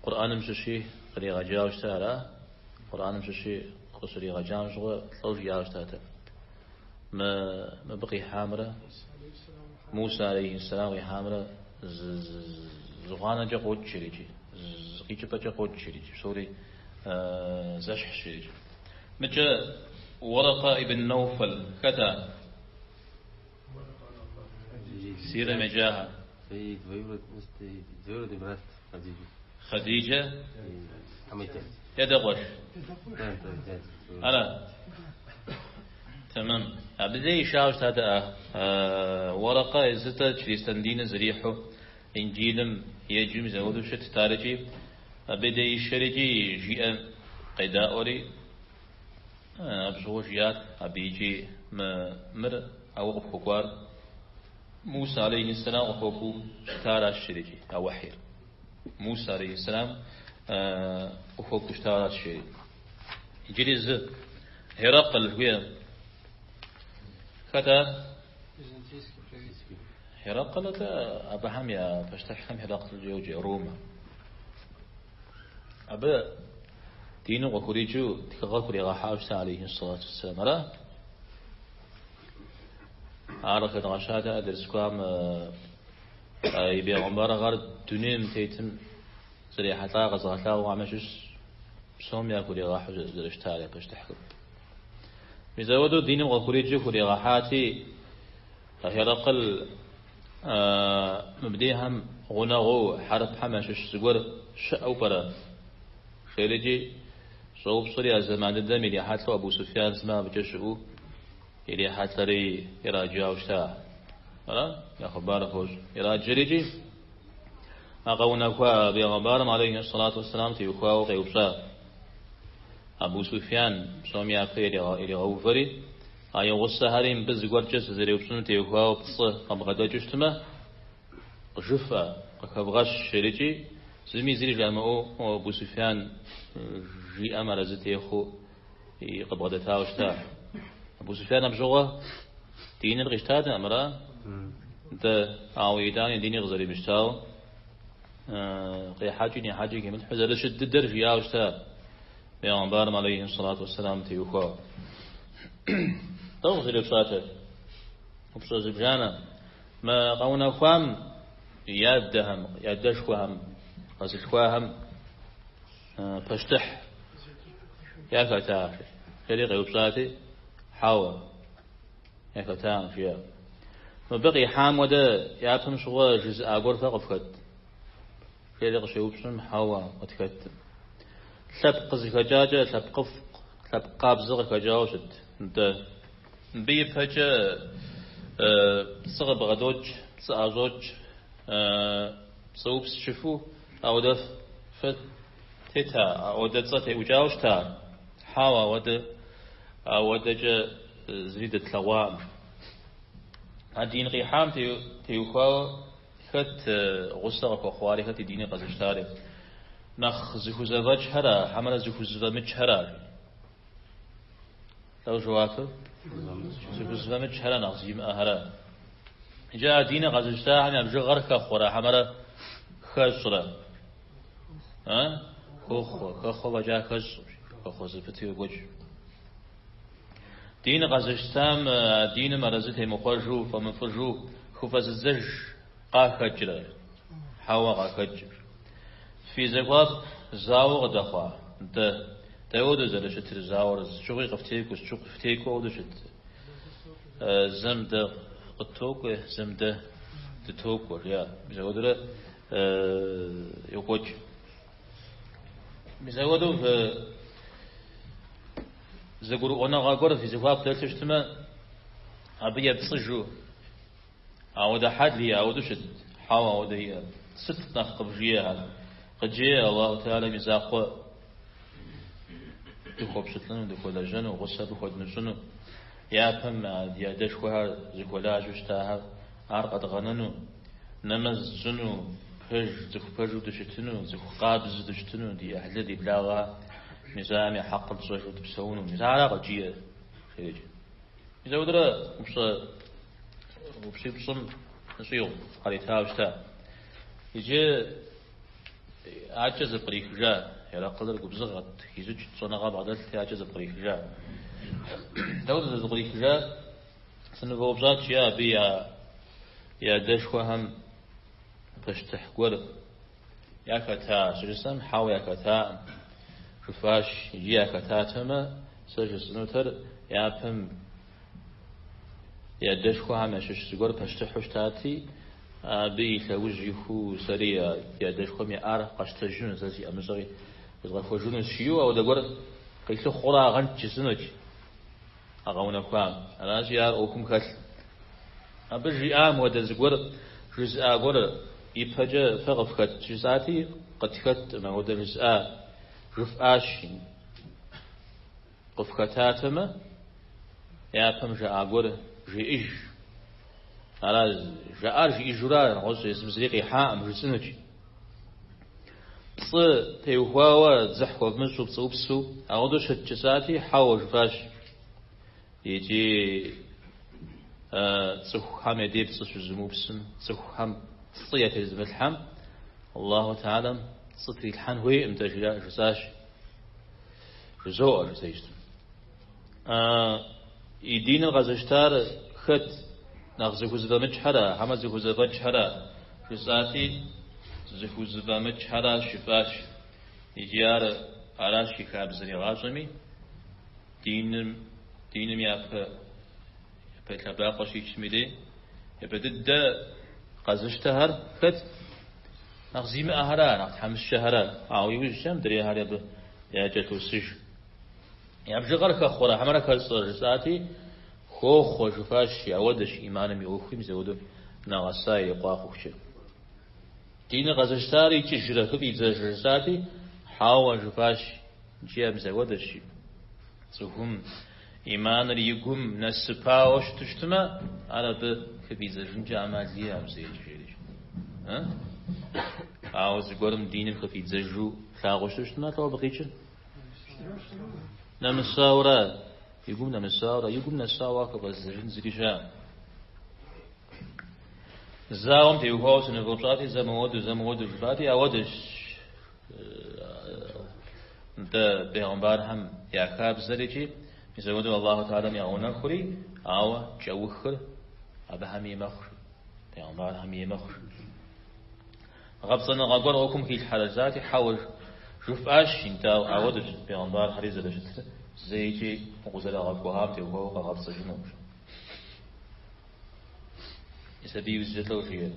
Къурӏэным щыщи къригъэджауэ щыта ара? Къурӏэным щыщи къыщригъэджам щыгъуэ лӏо жиӏауэ щытатэ. Мы мыбы къихьамрэ Муса алейхи сэлам къихьамрэ зы гъуанэкӏэ къокӏ жерикӏи, зы къикӏыпӏэкӏэ къокӏ жерикӏи, псори зэщхьщ жерикӏи. Мыкӏэ Уэрэкъэ ибн Науфал хэт ар? Сирэм еджахэр. Двоюродный брат Хадиджи. Хадиджэ? Дадэкъуэш. Ара? Тэмэм. Абы дей ишауэ щыта дэ Уэрэкъэ езыр-тӏэ чристэн диныр зэрихьэу Инджилым еджэу мис апхуэдэу щытт арикӏи, абы дей ишэрикӏи жиӏэм къедаӏуэри, абы щыгъуэ жиӏат абы икӏи мы мыр ауэ къыпхуэкӏуар Муса алейхи сэлам къыхуэкӏуэу щытаращ жерикӏи, а уэхьир. Муса алейхи сэлам къыхуэкӏуэу щытаращ жери. Иджыри зы Херакъл жыхуиӏэм. Хэт ар? Херакъл атӏэ абыхэм я пащтыхьхэм Херакълкӏэ йоджэ, Ромэ. Абы диным къыхуриджэу тхыгъэ хуригъэхьауэ щыта алейхи сэлату уэсселам. Ара? Ар къыхэдгъэщат дерс кӏуам и бегъымбарыгъэр дунейм тетым зэрехьэлӏа къэзыгъэлъагъуэхэм ящыщ псом яхуригъэхьу зэрыщытар я пащтыхьхэм. Мис ауэдэу диным къыхуриджэу хуригъэхьати, Хьирэкъыл мыбдейхэм гъунэгъуу хьэрыпхэм ящыщ зыгуэр щыӏэу пӏэрэ? Жерикӏи щӏэупщӏэри а зэман дыдэм ирихьэлӏэу Абу Суфьян сымэ абыкӏэ щыӏэу ирихьэлӏэри ираджауэ щыта. Ара? Я хъыбар фощӏ. Ираджэрикӏи а къэунэхуа бегъымбарым алейхи сэлату уэсселам теухуауэ къеупщӏа. Абу Суфьян псом япэ иригъэувэри, а и гъусэхэри мыбы зыгуэркӏэ сызэреупщӏыным теухуауэ пцӏы къыбгъэдэкӏыу щытмэ, къыжыфӏэ, къыхэвгъэщ, жерикӏи, зыми зыри жамыӏэу Абу Суфьян жиӏэм арэзы техъуэу къыбгъэдэтауэ щыта. Абу Суфьян абы щыгъуэ диныр къищтатэкъым, ара? Нтӏэ, ауэ итӏани диныр къызэримыщтауэ къехьэкӏи нехьэкӏи химылъхьэу зэрыщыт дыдэр жиӏауэ щыта бегъымбарым алейхи сэлату уэсселам теухуауэ. Дауэ къызэреупщӏатэр? Упщӏэ зыбжанэ. Мы къэунэхуам и адэхэм, и адэшхуэхэм, къэзылъхуахэм пащтыхь яхэта? Жери къеупщӏати, хьэуэ, яхэтакъым, жиӏа. Мыбы къихьам хуэдэ япэм щыгъуэ жызыӏа гуэр фэ къыфхэт? Жери къыщеупщӏым, хьэуэ, къытхэткъым. Лъэпкъ къызыхэкӏакӏэ лъэпкъыфӏ, лъэпкъ къабзэ къыхэкӏауэ щыт. Нтӏэ, мыбы ипэкӏэ пцӏы къыбгъэдокӏ, пцӏы ӏэщӏокӏ, пцӏыупс жыфӏэу, ауэдэ фэ тета, ауэдэ цӏэ теӏукӏауэ щыта? Хьэуэ, ауэдэ, ауэдэкӏэ зыри дэтлъэгъуакъым. А дин къихьам теухуауэ хэт гъусэ къыхуэхъуари, хэт и диныр къэзыщтари? Нэхъ зыхузэфӏэкӏхэра, хьэмэрэ зыхузэфӏэмыкӏхэра? Лӏэу жэуапыр? Зыхузэфӏэмыкӏхэра, нэхъ зимыӏэхэра? Иджы а диныр къэзыщтахэм я бжыгъэр хэхъуэрэ, хьэмэрэ хэщӏрэ? Хохъуэ, хэхъуэ фӏэкӏа хэщӏ, хэхъуэ зэпыту йокӏуэкӏ. Дин къэзыщтам а диным арэзы темыхъуэжу, фӏэмыфӏыжу хыфӏэзыдзэж къахэкӏрэ? Хьэуэ, къахэкӏ. Фи зэхуаку зауэ къыдэхъуа? Нтӏэ, дауэдэу зэрыщытыр зауэр? Сыт щыгъуи къыфтекӏуэу, сыт щыгъуи фтекӏуэу ауэдэу щыт? Зэм дэ къыттокӏуэ, зэм дэ дытокӏуэ, жиӏа. Мис ауэдурэ йокӏуэкӏ. Мис ауэдэу зэгурыӏуэныгъэ гуэр фи зэхуаку дэлъу щытмэ, абы епцӏыжу, ауэдэ хьэл иӏэ, ауэдэу щыт, хьэуэ, ауэдэ иӏэ. Сыт нэхъ къывжиӏэхэр? Къыджеӏэ Аллаху Тэхьэлам и закъуэ дыхуэпщылӏыну, дыхуэлэжьэну, гъусэ абы хуэдмыщӏыну, япэм ди адэшхуэхэр зыхуэлажьэу щытахэр, ар къэдгъэнэну, нэмэз тщӏыну, пэж, цӏыху пэжу дыщытыну, цӏыху къабзэу дыщытыну, ди ӏыхьлы, ди благъэхэр, мис ахэм я хьэкъыр тщӏэжу дыпсэуну. Мис ара къыджиӏэр, жеӏэкӏэ. Мис ауэдурэ упщӏэ упщӏипщӏым щӏигъу къаритауэ щыта. Иджы акӏэ зэпкърихыжа, Хьирэкълыр губзыгъэт, хищӏыкӏт, щӏэныгъэ бгъэдэлъти, акӏэ зэпкърихыжа. Дауэ зэпкърихыжа? Сынывэупщӏат, жиӏа абы и адэшхуэхэм пащтыхь гуэр яхэта щыжысӏэм, хьэуэ яхэтакъым. Жыфӏащ, иджы яхэтатэмэ, сэ жысӏэнутэр япэм и адэшхуэхэм ящыщ зыгуэр пащтыхьу щытати, абы и лъэужь ихуу сэри и адэшхуэм яӏар къэсщтэжыну, сэ си ӏэмыщӏэ къизгъэхуэжынущ, жиӏэу ауэдэ гуэр къилъыхъуэрагъэнт жысӏэнут а къэунэхуам. Аращи, ар ӏуэхум хэлъ. Абы жиӏам хуэдэ зыгуэр жызыӏа гуэр ипэкӏэ фэ къыфхэт жысӏати, къытхэткъым ауэдэ жызыӏа, жыфӏащ. Къыфхэтатэмэ, япэм жаӏа гуэр жеӏэж. Ара, жаӏар жиӏэжура, нэгъуэщӏ езым зыри къихьакъым, жысӏэнут. Пцӏы теухуауэ дзыхь хуэвмыщӏу, пцӏыупсу ауэдэу щыт жысӏати, хьэуэ жыфӏащ. Икӏи цӏыхухэм я дей пцӏы щызымыупсым, цӏыхухэм пцӏы ятезымылъхьэм, Аллаху Тэхьэлам пцӏы трилъхьэн хуейкъым, дэ жысӏащ. Жызоӏэ, жысӏэжтым. И диныр къэзыщтар хэт? Нэхъ зыхузэфӏэмыкӏхьэра, хьэмэ зыхузэфӏэкӏхьэра? Жысӏати, зыхузэфӏэмыкӏхьэращ, жыфӏащ. Икӏи ар аращ и хабзэр игъащӏэми, диным. Диным япэ япэ лъэбакъуэ щичым и дей япэ дыдэ къэзыщтэхэр хэт? Нэхъ зимыӏэхэра, нэхъ тхьэмыщкӏэхэра, ауэ иужькӏэ мыдрейхэр абы якӏэлъосыж. Я бжыгъэр хэхъуэрэ хьэмэрэ хэщӏрэ жысӏати, хохъуэ жыфащ, ауэдэщ иманым и ӏуэхуи мис ауэдэу нэгъэса ирикъуа хъухукӏэ. Диныр къэзыщтар икӏыжрэ хыфӏидзэжрэ жысӏати, хьэуэ жыфащ, икӏи мис ауэдэщ. Цӏыхум иманыр и гум нэсыпауэ щыту щытмэ, ар абы хыфӏидзэжынкӏэ ӏэмал иӏэкъым зэикӏ, жери. Ауэ зыгуэрым диныр хыфӏидзэжу плъагъуу щыту щытмэ, лӏо абы къикӏыр? Нэмысауэрэ, и гум нэмысауэрэ, и гум нэсауэ хыфӏэзыдзэжын зыри щыӏэкъым. Зауэм теухуауэ сынывэупщӏати, зэ мыуэду, зэ мыуэду жыфӏати, ауэдэщ дэ бегъымбархэм я хабзэр икӏи мис ауэдэу Аллаху Тэхьэлам егъэунэхури, ауэ кӏэухыр абыхэм ей мэхъу, бегъымбархэм ей мэхъу. Гъэпцӏэныгъэ гуэр ӏуэхум хилъхьэрэ жысӏати, хьэуэ жыфӏащ, нтӏэ, ауэдэщ бегъымбархэри зэрыщытыр, зэикӏи укъызэрагъэгугъам теухуауэ къагъэпцӏэжынукъым. Мис абы иужькӏэ лӏо жиӏэр?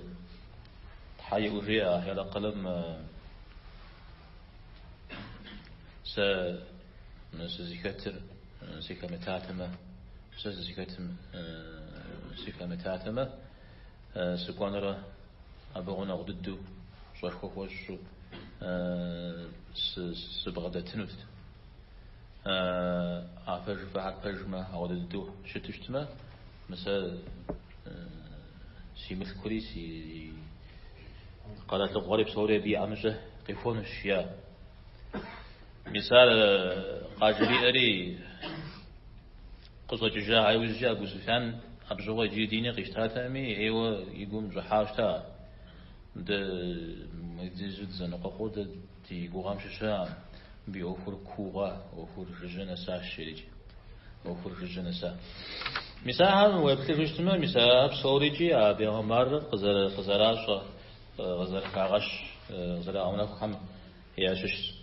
Тхьэ иӏэу жеӏэ Хьеракълым сэ сызыхэтыр сыхэмытатэмэ, сэ сызыхэтым сыхэмытатэмэ, сыкӏуэнурэ абы гъунэгъу дыдэу пщӏэшхуэ хуэсщӏу сыбгъэдэтынут. А фэ жыфӏэхэр пэжмэ, ауэдэ дыдэу щыту щытмэ, мы сэ си мылъкури, си къэралыгъуэри псори абы и ӏэмыщӏэ къихуэнущ, жиӏа. Мис ар къажриӏэри къыщӏэкӏыжа иужькӏэ Абу Суфян абы щыгъуэ иджыри диныр къищтатэкъыми, ӏейуэ и гум щӏыхьауэ щыта. Дэ мыдизу дызэныкъуэкъуу дэ ди гугъэм щыщыӏэкъым. Мыбы и ӏуэхур куу хъуа, ӏуэхур жыжьэ нэсащ, жерикӏ. ӏуэхур жыжьэ нэса. Мис ахэм уеплъыжу щытмэ, мис а псорикӏи а бегъымбарыр къызэращӏэ, къызэрыхагъэщ, къызэрагъэунэхухэм ящыщщ.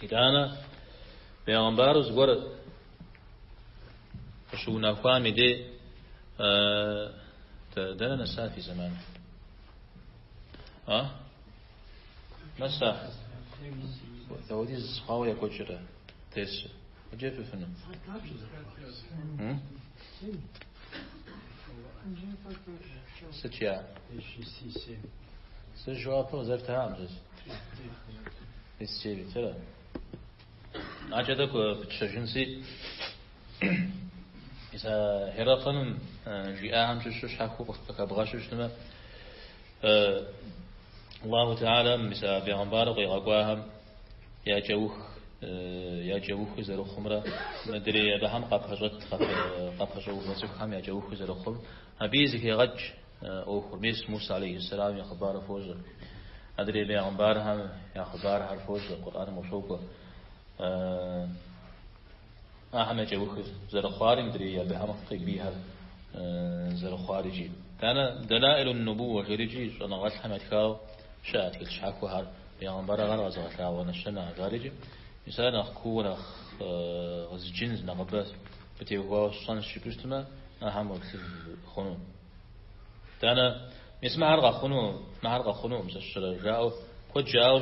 Итӏанэ бегъымбару зыгуэр къыщыунэхуам и дей дэнэ нэса фи зэман? А? Нэса? Дауэдиз хъуауэ екӏуэкӏрэ дерсыр? Иджы фыфыну? Сыт жиӏа? Сэ жэуапыр къызэфтакъым сэ. 39, ара? Акӏэ тӏэкӏу пытщэжынси, мис а Хьеракълым жиӏахэм щыщу щхьэхуэу къыхэбгъэщу щытмэ, Аллаху Тэхьэлам мис а бегъымбару къигъэкӏуахэм я кӏэух, я кӏэухыр зэрыхъумрэ мыдрей абыхэм къапэщӏэт, къапэщӏэувэ цӏыхухэм я кӏэухыр зэрыхъум, абыи зыхегъэкӏ ӏуэхур. Мис Муса алейхьиссэлам и хъыбарыр фощӏэ. Адрей бегъымбархэм я хъыбархэр фощӏэ, Къурӏэным къыщокӏуэ. Ахэм я кӏэухыр зэрыхъуари, мыдрей абыхэм къебийхэр зэрыхъуар икӏи. Итӏанэ Дэлаӏилу н-нубууэ жерикӏи щӏэныгъэлӏхэм ятхауэ щыӏэ тхылъ щхьэхуэхэр, бегъымбарыгъэр къэзыгъэлъагъуэ нэщэнэхэр жарикӏи. Мис ар нэхъ кууэ нэхъ зджын, нэхъыбэ абы теухуауэ сщӏэнщ жыпӏэу щытмэ, ахэм уеплъыж хъуну. Итӏанэ, мис мыхэр къэхъуну, мыхэр къэхъунукъым сэ сщӏэрэ жаӏэу куэд жаӏауэ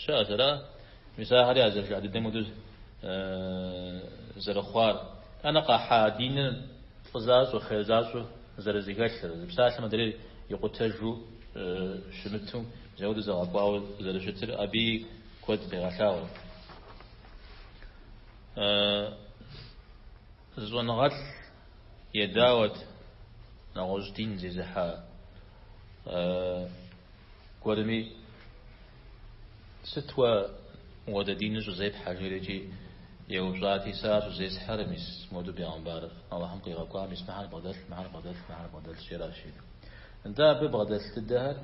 щыӏэт, ара? Мис ахэри а зэрыжаӏа дыдэм хуэдэу зэрыхъуар. Итӏанэ къахьа диныр фӏы защӏэу, хъер защӏэу зэрызэхэлъыр, зы псалъэм адрейр икъутэжу щымыту, мис ауэдэу зэгъэкӏуауэ зэрыщытыр абыи куэд къегъэлъагъуэ. Зы щӏэныгъэлӏ едауэт нэгъуэщӏ дин зезыхьэ гуэрми, сыт уэ мыуэдэ диныр щӏызепхьэ жерикӏи еупщӏати, сэ ар щӏызесхьэр мис моду бегъымбар Алыхьым къигъэкӏуа, мис мыхьэр бгъэдэлъ, мыхьэр бгъэдэлъ, мыхьэр бгъэдэлъ, аращ жери. Нтӏэ абы бгъэдэлъ дыдэхэр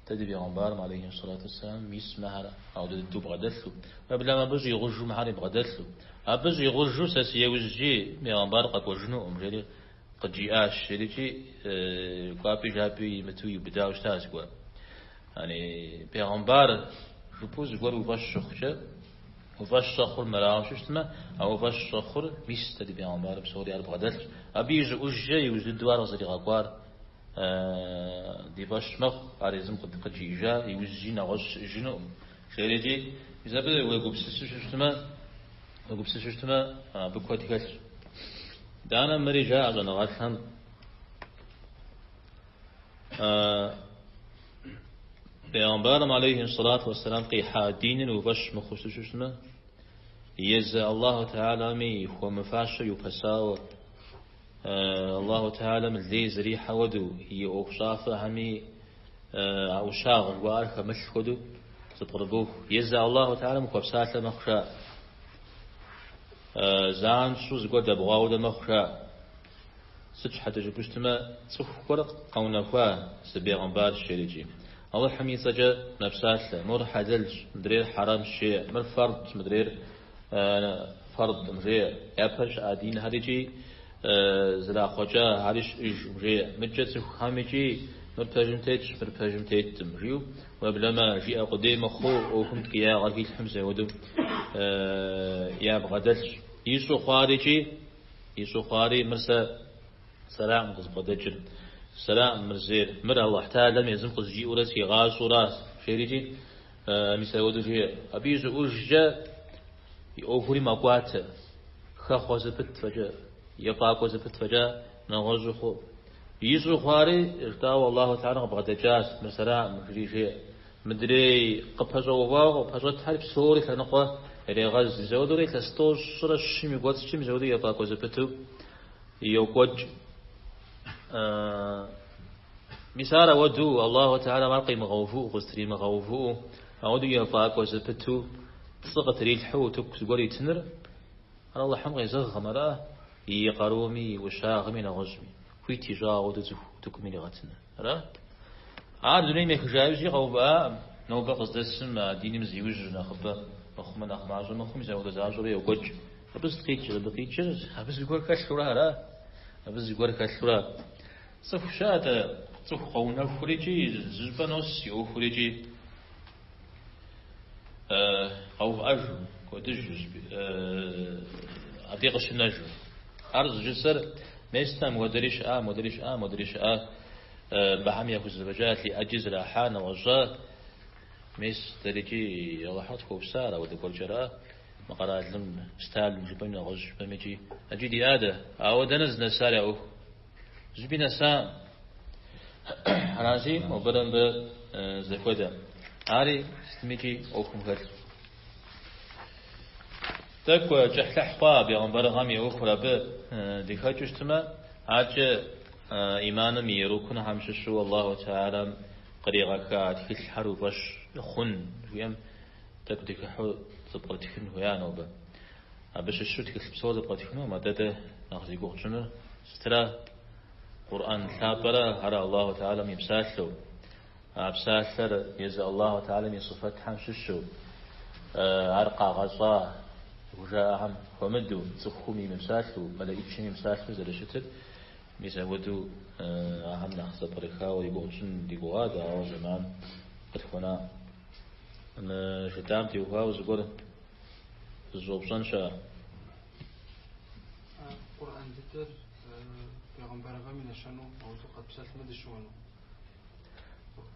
Дэ ди бегъымбарым, алейхи сэлату уэсселам, мис мыхэр ауэдэ дыдэу бгъэдэлъу, уеблэмэ абы щӏигъужу мыхьэри бгъэдэлъу, абы щӏигъужу сэ си еужькӏи бегъымбар къэкӏуэжынукъым, жери къыджиӏащ, жерикӏи кӏуапӏи жапӏи имыту иубыдауэ щытащ зыгуэр. Яни бегъымбар жыпӏэу зыгуэр уи фӏэщ щыхъукӏэ, Уи фӏэщ щӏэхъур мырауэ щытмэ, а уи фӏэщ щӏэхъур мис дэ ди бегъымбарым псори ар бгъэдэлъщ. Абы ищӏыӏужкӏэ иужь дыдэу ар къызэригъэкӏуар ди фӏэщ мэхъу, ар езым къыджиӏэжа, иужькӏи нэгъуэщӏ щыӏэжынукъым. Жерикӏи, мис абы уегупсысу щытмэ, уегупсысу щытмэ, абы куэд хэлъщ. Итӏанэ мыри жаӏэ щӏэныгъэлӏхэм, Бегъымбарым алейхи сэлату уэсселам къихьа диныр уи фӏэщ мыхъуу щытмэ, езы Аллаху Тэхьэлами хуэмыфащэ иупэсауэ, Аллаху Тэхьэлам лей зэрихьэ хуэдэу, и ӏуэхущӏафэхэми а ӏущагъ жыхуаӏэр хэмылъ хуэдэу зыпкърыбоху. Езы Аллаху Тэхьэлам хуэпсалъэ мэхъу жаӏэ. Занщӏэу зыгуэр дэбгъуа хуэдэ мэхъу жаӏэ. Сыт щхьэкӏэ жыпӏэу щытмэ, цӏыху гуэр къэунэхуа зы бегъымбарщ жерикӏи. Алыхьым и цӏэкӏэ мэпсалъэ, мор хьэлэлщ, мыдрейр хьэрэмщ жеӏэ, мыр фардщ, мыдрейр фардкъым жеӏэ. Япэ щыӏа динхэр икӏи зэрахъуэкӏа ари щыӏэжкъым жеӏэ. Мыдкӏэ цӏыхухэм икӏи мыр пэжым тетщ, мыр пэжым теткъым жиӏэу, уеблэмэ жиӏэ къудей мыхъуу ӏуэхум ткӏиягъэр хилъхьэм зэуэдэу ябгъэдэлъщ. Ищӏу хъуар икӏи Ищӏу хъуари, мыр сэ сэраӏым къызбгъэдэкӏыр, сэраӏым мыр зейр, мыр Алыхь Тэхьэлам езым къызжиӏэурэ сигъащӏэуращ, жерикӏи, мис ауэдэу жеӏэ. Абы ищӏыӏужкӏэ и ӏуэхури мэкӏуатэ, хэхъуэ зэпыт фӏэкӏа, ефӏакӏуэ зэпыт фӏэкӏа нэгъуэщӏу хъу. Ищӏу хъуари, жытӏауэ Аллаху Тэхьэлам къыбгъэдэкӏащ, мыр сэраӏым, жри жеӏэ. Мыдрей къыпэщӏэувауэ къыпэщӏэтхэр псори лъэныкъуэ ирегъэз. Мис ауэдэурэ илъэс тӏощӏрэ щым и кӏуэцӏкӏэ мис ауэдэу ефӏакӏуэ зэпыту йокӏуэкӏ. Мис ар ауэдэу Аллаху Тэхьэлам ар къимыгъэувыӏэу, къызэтримыгъэувыӏэу, ауэдэу ефӏакӏуэ зэпыту пцӏы къытрилъхьэу утыку зыгуэр итыныр, ар Алыхьым къезэгъкъым, ара и къаруми, и ӏущагъми, нэгъуэщӏми. Хуит ищӏа ауэдэу цӏыху утыкум иригъэтыныр. Ара? Ар дунейм ехыжа иужькӏи къэувыӏакъым. Нобэ къыздэсым а диным зиужьу нэхъыбэ мыхъумэ, нэхъ мащӏэ мыхъум, мис ауэдэ защӏэурэ йокӏуэкӏ. Абы сыт къикӏыр? Абы къикӏыр абы зыгуэр хэлъурэ, ара? Абы зыгуэр хэлъурэ. Цӏыху щыӏэ-тӏэ, цӏыху къэунэхур икӏи зыщӏыпӏэ нос и ӏуэхур икӏи къэувыӏэжу, кӏуэдыжу, абдей къыщынэжу. Ар зыжысӏэр мес-тӏэ, мыуэдэри щыӏа, мыуэдэри щыӏа, мыуэдэри щыӏа, мыбыхэм яхузэфӏэкӏа, лей ӏэджи зэрахьа, нэгъуэщӏа. Мес дэрикӏи Алыхьыр къытхуэупса, ар ауэдэ гуэркӏэра, мы къэралым Сталин жыпӏэми нэгъуэщӏ жыпӏэми икӏи ӏэджи диӏа дэ. Ауэ дэнэ здынэсар я ӏуэху? Зыщӏыпӏи нэсакъым. Аращи, мобырэ мыбырэ зэхуэдэ. Ари сытмикӏи ӏуэхум хэлъщ. Тӏэкӏу кӏыхьлӏыхь хъуа бегъымбарыгъэм и ӏуэхур абы дыхэкӏыу щытмэ, адэкӏэ иманым и рукнхэм щыщу Аллаху Тэхьэлам къригъэха тхылъхэр уи фӏэщ хъун жиӏэм тӏэкӏу дыхыхьэу зэпкърытхын хуея нобэ. Абы щыщу тхылъ псор зэпкърытхынукъым, атӏэ дэ нэхъ зи гугъу тщӏынур сытра? Къурӏэн лъапӏэра, ар Аллаху Тэхьэлам и псалъэу, а псалъэр езы Аллаху Тэхьэлам и сыфэтхэм щыщу, ар къагъэщӏа жаӏэхэм хуэмыдэу, цӏыхум имыпсалъэу, мэлэӏичым имыпсалъэу зэрыщытыр, мис апхуэдэу ахэм нэхъ зэпкърыхауэ и гугъу тщӏын ди гугъат, ауэ зэман къытхуэна. Мы жытӏам теухуауэ зыгуэр зыщӏэупщӏэн щыӏэ? Къурӏэн дыдэр бегъымбарыгъэм и нэщэнэу ауэдэу къэтпсэлъмэ дыщыуэну?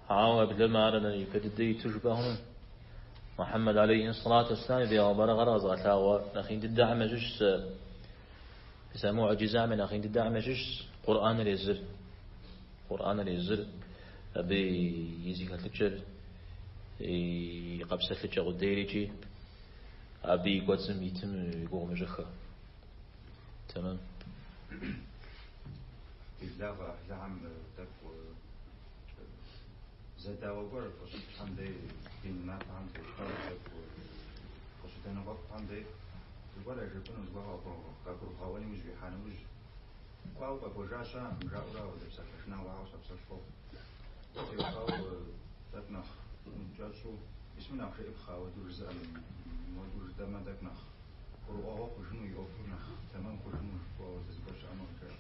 Ауэ уеблэмэ ар ипэ дыдэ иту жыпӏэ хъуну. Мухьэммэд алейхи сэлату уэсселам и бегъымбарыгъэр къэзыгъэлъагъуэ нэхъ ин дыдэхэм ящыщщ, мис а мугьджизэхэм я нэхъ ин дыдэхэм ящыщщ Къурӏэныр езыр. Къурӏэныр езыр, абы и зэхэлъыкӏэр, и къэпсэлъыкӏэ къудейр икӏи абы и кӏуэцӏым итым и гугъу мыщӏыххэ. Тэмэм. Ди благъэ ӏыхьлыхэм тӏэкӏу зэдауэ гуэр къыщытхьэм дей, дин унафэхэм теухуауэ тӏэкӏу къыщыдэныкъуэкъухэм дей, зыгуэр яжепӏэну, зыгуэр къагурыбгъэӏуэн иужь уихьа нэужь, кӏуауэ къэкӏуэжа щыӏэкъым, жаӏэурэ апхуэдэ псалъэ шынагъуэхэр къыщапсэлъ къохъу. Теухуауэ тӏэкӏу нэхъ кӏэщӏу, мис мыр нэхъ жеӏыпхъэ, ауэдэу жызыӏэм, мыуэдэу жытӏэмэ, тӏэкӏу нэхъ гурыӏуэгъуэ хъужыну, и ӏуэхур нэхъ тэмэм хъужыну жыпӏэу ауэдэ зыгуэр щыӏэмэ къыджеӏэ.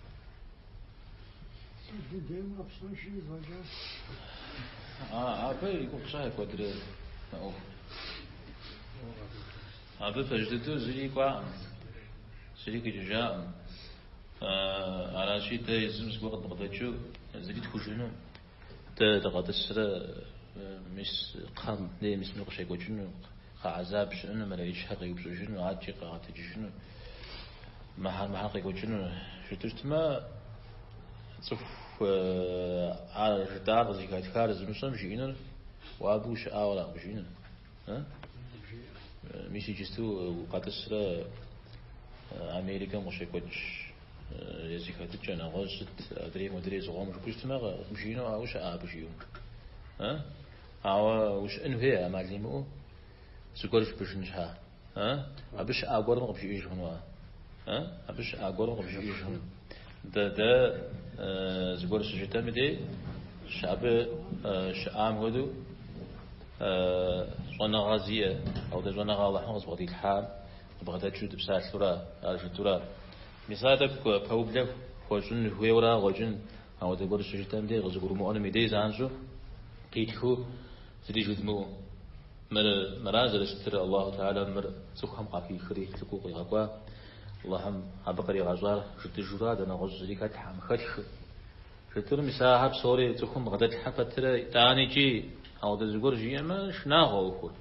Абы и гугъу тщӏа куэдрэ мы ӏуэху. Абы пэж дыдэу зыри кӏуакъым, зыри къикӏыжакъым. Аращи, дэ езым зыгуэр къыдбгъэдэкӏыу зыри тхужыӏэну. Дэ дыкъэтӏысрэ мис кхъэм дей мис мыр къыщекӏуэкӏыну, кхъэ гӏэзаб щыӏэну, мэлэӏичхэр къеупщӏыжыну, адэкӏи къагъэтэджыжыну, мыхьэр къекӏуэкӏыну жытӏэу щытмэ, цӏыху ар жытӏар къызыхэтхар зымыщӏэм жиӏэнур уэ абы ущыӏауэ ара къыбжиӏэнур. Мис иджысту укъэтӏысрэ Америкэм къыщекӏуэкӏ зэхэтыкӏэ нэгъуэщӏ сыт адрей модрей зыкъом жыпӏэу щытмэ, къыбжиӏэну ауэ ущыӏа абы жиӏэу. Ауэ ущыӏэн хуей ӏэмал имыӏэу зыгуэр жыпӏэжын щхьа. Абы щыӏа гуэрым къыбжиӏэж хъуну ар. Абы щыӏа гуэрым къыбжиӏэж хъуну. Дэ дэ зыгуэр щыжытӏэм и дей, абы щыӏам хуэдэу щӏэныгъэ зиӏэ, ауэдэ щӏэныгъэ Алыхьым къызыбгъэдилъхьам къыбгъэдэкӏыу дыпсалъэура, ар жытӏэура. Мис ар тӏэкӏу пэублэ хуэщӏын хуейуэра къыщӏэкӏын, ауэдэ гуэр щыжытӏэм дей къызыгурымыӏуэнум и дей занщӏэу къитхыу зыри жыдмыӏэу. Мыр мыра зэрыщытыр Аллаху Тэхьэлам мыр цӏыхухэм къахихри лӏыкӏуэу къигъэкӏуа, Аллахьым абы къригъэщӏар жытӏыжура, дэ нэгъуэщӏ зыри хэтлъхьэм, хэтхыр. Жытӏэну мис ахэр псори цӏыхум бгъэдэтлъхьэ пэтрэ итӏаникӏи ауэдэ зыгуэр жиӏэмэ, шынагъуэ ӏуэхур.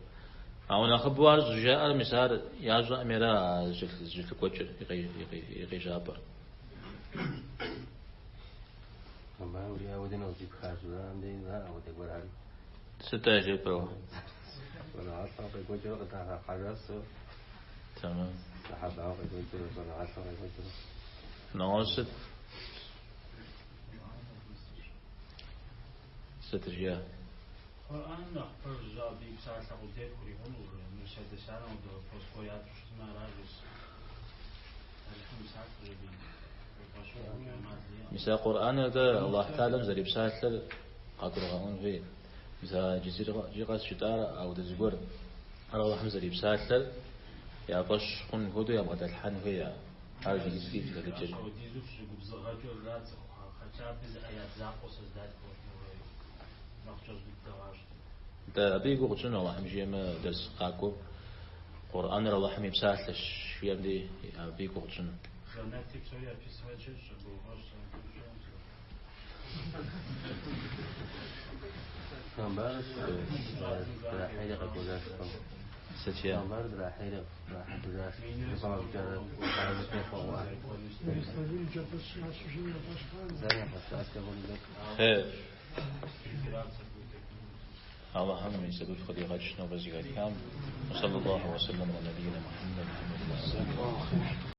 Ауэ нэхъыбэу ар щӏыжаӏэр мис ар ящӏэӏым ара а зэкӏэлъыкӏуэкӏыр и къежьапӏэр. Сыт а жепӏэу? Тэмэм. Нэгъуэщӏ сыт? Сыт жиӏа? Къурӏэным нэхъ пэжщ, абы и псалъэ къудейр хурикъуну, мис адэ-анэм апхуэдэ вопрос гуэр яту щытмэ, ара жысӏэ. Алыхьым и псалъэщ абы уи фӏэщ мыхъункӏэ ӏэмал иӏэкъым. Мис а Къурӏэныр дэ Аллахь Тэхьэлам зэрипсалъэр къагурыгъэӏуэн хуей. Мис а иджы къэс жытӏар ауэдэ зыгуэр, ар Аллахьым зэрипсалъэр я фӏэщ хъун хуэдэу ябгъэдэлъхьэн хуей ар. Ар жиӏэски зэхэтыкӏэр. Апхуэдизу фыщыгубзыгъэкӏэ жа цӏыхухэр, хотя бы зы аят закъуэ создать хуэхъунурэ нэхъ кӏэщӏ дыдэ къащтэ. Дэ абы и гугъу тщӏыну Аллахьым жиӏэмэ, дэрс къакӏуэу Къурӏэныр Аллахьым и псалъэщ жиӏэм дей абы и гугъу тщӏыну. Жэнэти псори описывать ещӏ, абы уи фӏэщ зэрымыхъун щыӏэкъым. Сыт жиӏа? Хейр. Аллахьым и сэбэп къыдигъэкӏ нобэ зэхэтхам. Уэ саллаллаху уэ сэллам аля набийна Мухьэммэд.